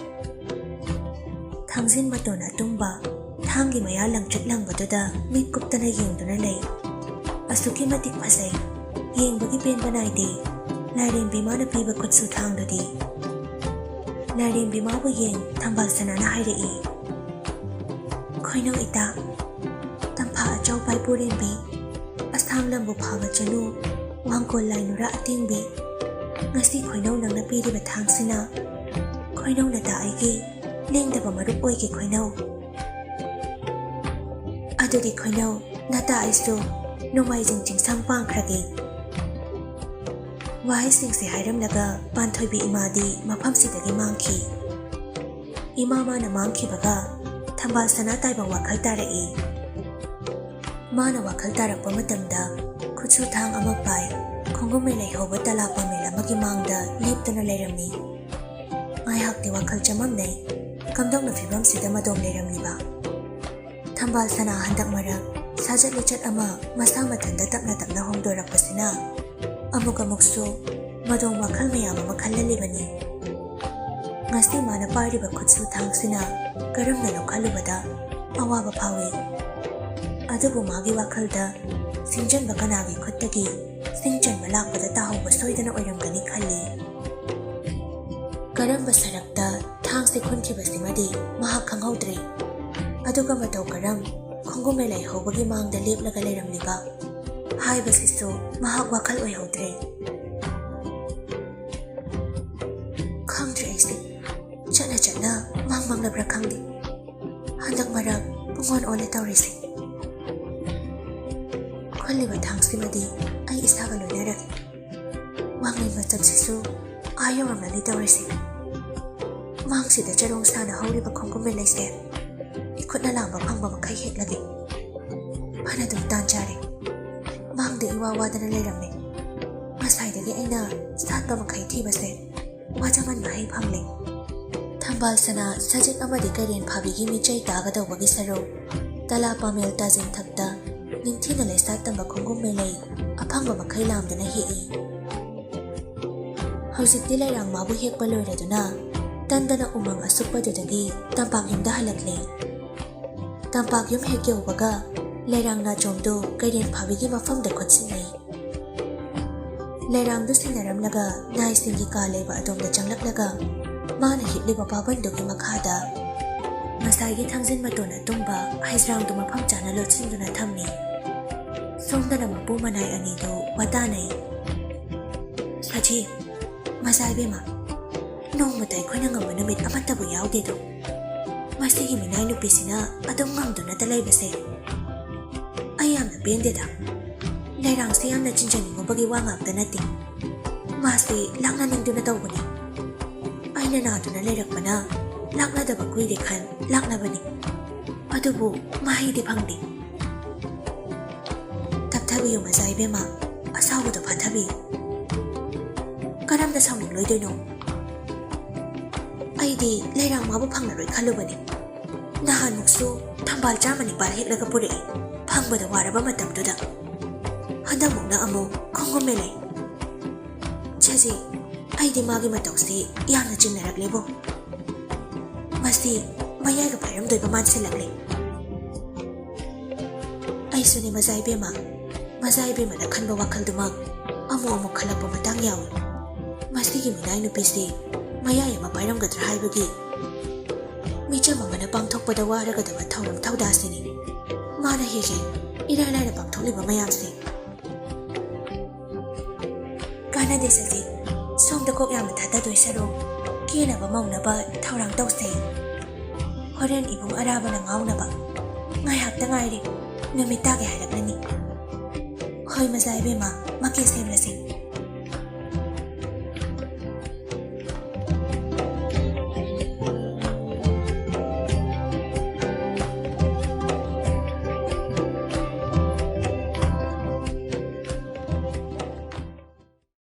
ꯊꯥꯡꯖꯤꯟ ꯃꯇꯣꯟ ꯑꯇꯨꯝꯕ ꯊꯥꯡꯒꯤ ꯃꯌꯥ ꯂꯪꯇ꯭ꯔꯤꯛ ꯂꯪꯕꯗꯨꯗ ꯃꯤꯠ ꯀꯨꯞꯇꯅ ꯌꯦꯡꯗꯨꯅ ꯂꯩ꯫ ꯑꯁꯨꯛꯀꯤ ꯃꯇꯤꯛ ꯐꯖꯩ, ꯌꯦꯡꯕꯒꯤ ꯄꯦꯟꯕ ꯅꯥꯏꯗꯦ꯫ ꯂꯥꯏꯔꯦꯝꯕꯤ ꯃꯥꯅ ꯄꯤꯕ ꯈꯨꯠꯁꯨ ꯊꯥꯡꯗꯨꯗꯤ꯫ ꯂꯥꯏꯔꯦꯝꯕꯤ ꯃꯥꯕꯨ ꯌꯦꯡ ꯊꯝꯕꯥꯜ ꯁꯅꯥꯅ ꯍꯥꯏꯔꯛꯏ, ꯈꯣꯏꯅꯧ ꯏꯇꯥ, ꯇꯝꯐꯥ ꯑꯆꯧ ꯄꯥꯏꯄꯨꯔꯦꯝꯕꯤ, ꯑꯁꯥꯡ ꯂꯝꯕꯨ ꯐꯥꯕ ꯆꯅꯨ, ꯋꯥꯡꯒꯣꯜ ꯂꯥꯏꯅꯨꯔꯥ ꯑꯇꯦꯡꯕꯤ, ꯉꯁꯤ ꯈꯣꯏꯅꯧ ꯅꯪꯅ ꯄꯤꯔꯤꯕ ꯊꯥꯡꯁꯤꯅ ꯈꯣꯏꯅꯧ ꯅꯇꯥ ꯑꯩꯒꯤ ꯂꯦꯡꯗꯕ ꯃꯔꯨꯞ ꯑꯣꯏꯒꯦ ꯈꯣꯏꯅꯧ꯫ ꯑꯗꯨꯗꯤ ꯈꯣꯏꯅꯧ ꯅꯇꯥ ꯑꯩꯁꯨ ꯅꯣꯡꯃꯥꯏꯖꯤꯡ ꯆꯤꯡꯁꯥꯡ ꯄꯥꯡꯈ꯭ꯔꯒꯦ꯫ ꯋꯥꯍꯩꯁꯤꯡꯁꯦ ꯍꯥꯏꯔꯝꯂꯒ ꯄꯥꯟꯊꯣꯏꯕꯤ ꯏꯃꯥꯗꯤ ꯃꯐꯝꯁꯤꯗꯒꯤ ꯃꯥꯡꯈꯤ꯫ ꯏꯃꯥ ꯃꯥꯅ ꯃꯥꯡꯈꯤꯕꯒ ꯊꯝꯕꯥꯜ ꯁꯅꯥ ꯇꯥꯏꯕꯪ ꯋꯥꯈꯜ ꯇꯥꯔꯛꯏ꯫ ꯃꯥꯅ ꯋꯥꯈꯜ ꯇꯥꯔꯛꯄ ꯃꯇꯝꯗ ꯈꯨꯠꯁꯨ ꯊꯥꯡ ꯑꯃ ꯄꯥꯏ, ꯈꯣꯡꯒꯨꯝꯃꯦ ꯂꯩꯍꯧꯕ ꯇꯂꯥ ꯄꯥꯃꯦꯜ ꯑꯃꯒꯤ ꯃꯥꯡꯗ ꯂꯦꯞꯇꯨꯅ ꯂꯩꯔꯝꯃꯤ꯫ ꯉꯥꯏꯍꯥꯛꯇꯤ ꯋꯥꯈꯜ ꯆꯃꯝꯅꯩ꯫ ꯀꯝꯗꯧꯅ ꯐꯤꯕꯝꯁꯤꯗ ꯃꯗꯣꯝ ꯂꯩꯔꯝꯂꯤꯕ? ꯊꯝꯕꯥꯜ ꯁꯅꯥ ꯍꯟꯗꯛ ꯃꯔꯛ ꯁꯥꯖꯠ ꯂꯤꯆꯠ ꯑꯃ ꯃꯁꯥ ꯃꯊꯟꯇ ꯇꯞꯅ ꯇꯞꯅ ꯍꯣꯡꯗꯣꯔꯛꯄꯁꯤꯅ ꯑꯃꯨꯛ ꯑꯃꯨꯛꯁꯨ ꯃꯗꯣꯝ ꯋꯥꯈꯜ ꯃꯌꯥꯝ ꯑꯃ ꯈꯜꯍꯜꯂꯤꯕꯅꯤ꯫ ꯉꯁꯤ ꯃꯥꯅ ꯄꯥꯏꯔꯤꯕ ꯈꯨꯠꯁꯨ ꯊꯥꯡꯁꯤꯅ ꯀꯔꯝꯅꯅꯣ ꯈꯜꯂꯨꯕꯗ ꯑꯋꯥꯕ ꯐꯥꯎꯏ꯫ ꯑꯗꯨꯕꯨ ꯃꯥꯒꯤ ꯋꯥꯈꯜꯗ ꯁꯤꯡꯖꯟꯕ ꯀꯅꯥꯒꯤ ꯈꯨꯠꯇꯒꯤ ꯁꯤꯡ ꯆꯟꯕ ꯂꯥꯛꯄꯗ ꯇꯥꯍꯧꯕ ꯁꯣꯏꯗꯅ ꯑꯣꯏꯔꯝꯒꯅꯤ ꯈꯜꯂꯤ꯫ ꯀꯔꯝꯕ ꯁꯔꯛꯇ ꯊꯥꯡꯁꯦ ꯈꯨꯟꯈꯤꯕꯁꯤꯃꯗꯤ ꯃꯍꯥꯛ ꯈꯪꯍꯧꯗ꯭ꯔꯦ꯫ ꯑꯗꯨꯒ ꯃꯇꯧ ꯀꯔꯝ ꯈꯣꯡꯒꯨꯝꯃꯦ ꯂꯩꯍꯧꯕꯒꯤ ꯃꯥꯡꯗ ꯂꯦꯞꯂꯒ ꯂꯩꯔꯝꯂꯤꯕ ꯍꯥꯏꯕꯁꯤꯁꯨ ꯃꯍꯥꯛ ꯋꯥꯈꯜ ꯑꯣꯏꯍꯧꯗ꯭ꯔꯦ꯫ ꯈꯪꯗ꯭ꯔꯦ ꯑꯩꯁꯦ꯫ ꯆꯠꯅ ꯆꯠꯅ ꯃꯪ ꯃꯪꯂꯕ꯭ꯔꯥ ꯈꯪꯗꯦ꯫ ꯍꯟꯗꯛ ꯃꯔꯛ ꯄꯨꯡꯑꯣꯟ ꯑꯣꯜꯂꯦ ꯇꯧꯔꯤꯁꯦ꯫ ꯈꯨꯜꯂꯤꯕ ꯊꯥꯡꯁꯤꯃꯗꯤ ꯑꯩ ꯏꯁꯥꯒ ꯂꯣꯏꯅꯔꯒꯦ꯫ ꯋꯥꯡꯂꯦꯟ ꯃꯆꯞꯁꯤꯁꯨ ꯑꯥ ꯌꯧꯔꯝꯂꯅꯤ ꯇꯧꯔꯤꯁꯦ꯫ ꯃꯥꯡꯁꯤꯗ ꯆꯔꯣꯡ ꯁꯥꯅ ꯍꯧꯔꯤꯕ ꯈꯣꯡꯒꯨꯝ ꯃꯦꯂꯩꯁꯦ ꯏꯈꯨꯠꯅ ꯂꯥꯝꯕ ꯐꯪꯕ ꯃꯈꯩ ꯍꯦꯛꯂꯒꯦ꯫ ꯐꯅꯗꯨꯝ ꯇꯥꯟ ꯆꯥꯔꯦ꯫ ꯃꯥꯡꯗ ꯏꯋꯥ ꯋꯥꯗꯅ ꯂꯩꯔꯝꯃꯦ꯫ ꯉꯁꯥꯏꯗꯒꯤ ꯑꯩꯅ ꯁꯥꯠꯄ ꯃꯈꯩ ꯊꯤꯕꯁꯦ ꯋꯥꯖꯃꯟ ꯃꯍꯩ ꯐꯪꯂꯦ꯫ ꯊꯝꯕꯥꯜ ꯁꯅꯥ, ꯁꯖꯤꯛ ꯑꯃꯗꯤ ꯀꯩꯔꯦꯟ ꯐꯥꯕꯤꯒꯤ ꯃꯤꯆꯩ ꯇꯥꯒꯗꯧꯕꯒꯤ ꯁꯔꯨꯛ ꯇꯂꯥ ꯄꯥꯃꯦꯜ ꯇꯥꯖꯤꯟ ꯊꯛꯇ ꯅꯤꯡꯊꯤꯅ ꯂꯩꯁꯥꯠ ꯇꯝꯕ ꯈꯣꯡꯒꯨꯝ ꯃꯦꯂꯩ ꯑꯐꯪꯕ ꯃꯈꯩ ꯂꯥꯝꯗꯨꯅ ꯍꯦꯛꯏ꯫ ꯍꯧꯖꯤꯛꯇꯤ ꯂꯩꯔꯥꯡ ꯃꯥꯕꯨ ꯍꯦꯛꯄ ꯂꯣꯏꯔꯗꯨꯅ ꯇꯟꯗꯅ ꯎꯃꯪ ꯑꯁꯨꯛꯄꯗꯨꯗꯒꯤ ꯇꯝꯄꯥꯛ ꯌꯨꯝꯗ ꯍꯜꯂꯛꯂꯦ꯫ ꯇꯝꯄꯥꯛ ꯌꯨꯝ ꯍꯦꯛ ꯌꯧꯕꯒ ꯂꯩꯔꯥꯡ ꯅꯥꯆꯣꯝꯗꯨ ꯀꯩꯔꯦꯟ ꯐꯥꯕꯤꯒꯤ ꯃꯐꯝꯗ ꯈꯨꯠꯁꯤꯟꯅꯩ꯫ ꯂꯩꯔꯥꯡꯗꯨ ꯁꯤꯟꯅꯔꯝꯂꯒ ꯅꯥꯏꯁꯤꯡꯒꯤ ꯀꯥ ꯂꯩꯕ ꯑꯗꯣꯝꯗ ꯆꯪꯂꯛꯂꯒ ꯃꯥꯅ ꯍꯤꯞꯂꯤꯕ ꯄꯥꯕꯟꯗꯨꯒꯤ ꯃꯈꯥꯗ ꯉꯁꯥꯏꯒꯤ ꯊꯥꯡꯖꯤꯟ ꯃꯇꯣꯟ ꯑꯇꯨꯝꯕ ꯍꯩꯖ꯭ꯔꯥꯡꯗꯨ ꯃꯐꯝ ꯆꯥꯅ ꯂꯣꯠꯁꯤꯟꯗꯨꯅ ꯊꯝꯃꯤ꯫ ꯁꯣꯝꯗꯅ ꯃꯄꯨ ꯃꯅꯥꯏ ꯑꯅꯤꯗꯨ ꯋꯥꯇꯥꯅꯩ꯫ ꯁꯖꯤ, ꯃꯆꯥ ꯏꯕꯦꯝꯃ, ꯅꯣꯡꯃꯇ ꯑꯩꯈꯣꯏꯅ ꯉꯝꯕ ꯅꯨꯃꯤꯠ ꯑꯃꯠꯇꯕꯨ ꯌꯥꯎꯗꯦꯗꯣ꯫ ꯃꯁꯤꯒꯤ ꯃꯤꯅꯥꯏ ꯅꯨꯄꯤꯁꯤꯅ ꯑꯗꯨꯝ ꯉꯝꯗꯨꯅꯇ ꯂꯩꯕꯁꯦ ꯑꯩ ꯌꯥꯝꯅ ꯄꯦꯟꯗꯦꯗ꯫ ꯂꯩꯔꯥꯡꯁꯦ ꯌꯥꯝꯅ ꯆꯤꯟꯖꯅꯤꯡꯉꯨꯕꯒꯤ ꯋꯥ ꯉꯥꯛꯇ ꯅꯠꯇꯦ꯫ ꯃꯥꯁꯦ ꯂꯥꯛꯅꯅꯤꯡꯗꯨꯅ ꯇꯧꯕꯅꯤ꯫ ꯑꯩꯅ ꯅꯥꯗꯨꯅ ꯂꯩꯔꯛꯄꯅ ꯂꯥꯛꯅꯗꯕ ꯀꯨꯏꯔꯦ ꯈꯟ ꯂꯥꯛꯅꯕꯅꯤ꯫ ꯑꯗꯨꯕꯨ ꯃꯍꯩꯗꯤ ꯐꯪꯗꯦ꯫ ꯇꯞꯊꯕꯤꯌꯨ ꯃꯆꯥ ꯏꯕꯦꯝꯃ, ꯑꯁꯥꯎꯕꯗꯣ ꯐꯥꯊꯕꯤꯌꯨ꯫ ꯀꯔꯝꯅ ꯁꯥꯎꯅꯤꯡꯂꯣꯏꯗꯣꯏꯅꯣ? ꯑꯩꯗꯤ ꯂꯩꯔꯥꯡ ꯃꯥꯕꯨ ꯐꯪꯂꯔꯣꯏ ꯈꯜꯂꯨꯕꯅꯤ꯫ ꯅꯍꯥꯟꯃꯨꯛꯁꯨ ꯊꯝꯕꯥꯜ ꯆꯥꯝꯃ ꯅꯤꯄꯥꯜ ꯍꯦꯛꯂꯒ ꯄꯨꯔꯛꯏ, ꯐꯪꯕꯗ ꯋꯥꯔꯕ ꯃꯇꯝꯗꯨꯗ꯫ ꯍꯟꯗꯛꯃꯨꯛꯅ ꯑꯃꯨꯛ ꯈꯣꯡꯒꯨꯝ ꯃꯦꯂꯩ꯫ ꯁꯖꯤ, ꯑꯩꯗꯤ ꯃꯥꯒꯤ ꯃꯇꯧꯁꯤ ꯌꯥꯝꯅ ꯆꯤꯡꯅꯔꯛꯂꯦꯕꯣ꯫ ꯃꯁꯤ ꯃꯌꯥꯏꯒ ꯄꯥꯏꯔꯝꯗꯣꯏꯕ ꯃꯥꯟꯁꯤꯜꯂꯛꯂꯦ꯫ ꯑꯩꯁꯨꯅꯦ ꯃꯆꯥ ꯏꯕꯦꯝꯃ, ꯃꯆꯥ ꯏꯕꯦꯝꯃꯅ ꯈꯟꯕ ꯋꯥꯈꯜꯗꯨꯃꯛ ꯑꯃꯨꯛ ꯑꯃꯨꯛ ꯈꯜꯂꯛꯄ ꯃꯇꯥꯡ ꯌꯥꯎꯏ꯫ ꯃꯁꯤꯒꯤ ꯃꯤꯅꯥꯏ ꯅꯨꯄꯤꯁꯤ ꯃꯌꯥꯏ ꯑꯃ ꯄꯥꯏꯔꯝꯒꯗ꯭ꯔꯥ ꯍꯥꯏꯕꯒꯤ ꯃꯤꯆꯝ ꯑꯃꯅ ꯄꯥꯡꯊꯣꯛꯄꯗ ꯋꯥꯔꯒꯗꯕ ꯊꯧꯔꯝ ꯊꯧꯗꯥꯁꯤꯅꯤ ꯃꯥꯅ ꯍꯦꯛ ꯍꯦꯛ ꯏꯔꯥꯏ ꯂꯥꯏꯅ ꯄꯥꯡꯊꯣꯛꯂꯤꯕ ꯃꯌꯥꯝꯁꯦ꯫ ꯀꯥꯟꯅꯗꯦ ꯁꯖꯤ, ꯁꯣꯝꯗ ꯀꯣꯛ ꯌꯥꯝꯅ ꯊꯥꯗꯗꯣꯏ ꯁꯔꯨꯛ ꯀꯦꯅꯕ ꯃꯧꯅꯕ ꯊꯧꯔꯥꯡ ꯇꯧꯁꯦ꯫ ꯍꯣꯔꯦꯟ ꯏꯕꯨꯡ ꯑꯔꯥꯕꯅ ꯉꯥꯎꯅꯕ꯫ ꯉꯥꯏꯍꯥꯛꯇ ꯉꯥꯏꯔꯦ, ꯅꯨꯃꯤꯠ ꯇꯥꯒꯦ ꯍꯥꯏꯔꯛꯂꯅꯤ꯫ ꯍꯣꯏ ꯃꯆꯥ ꯏꯕꯦꯝꯃ, ꯃꯀꯦ ꯁꯦꯝꯂꯁꯤ꯫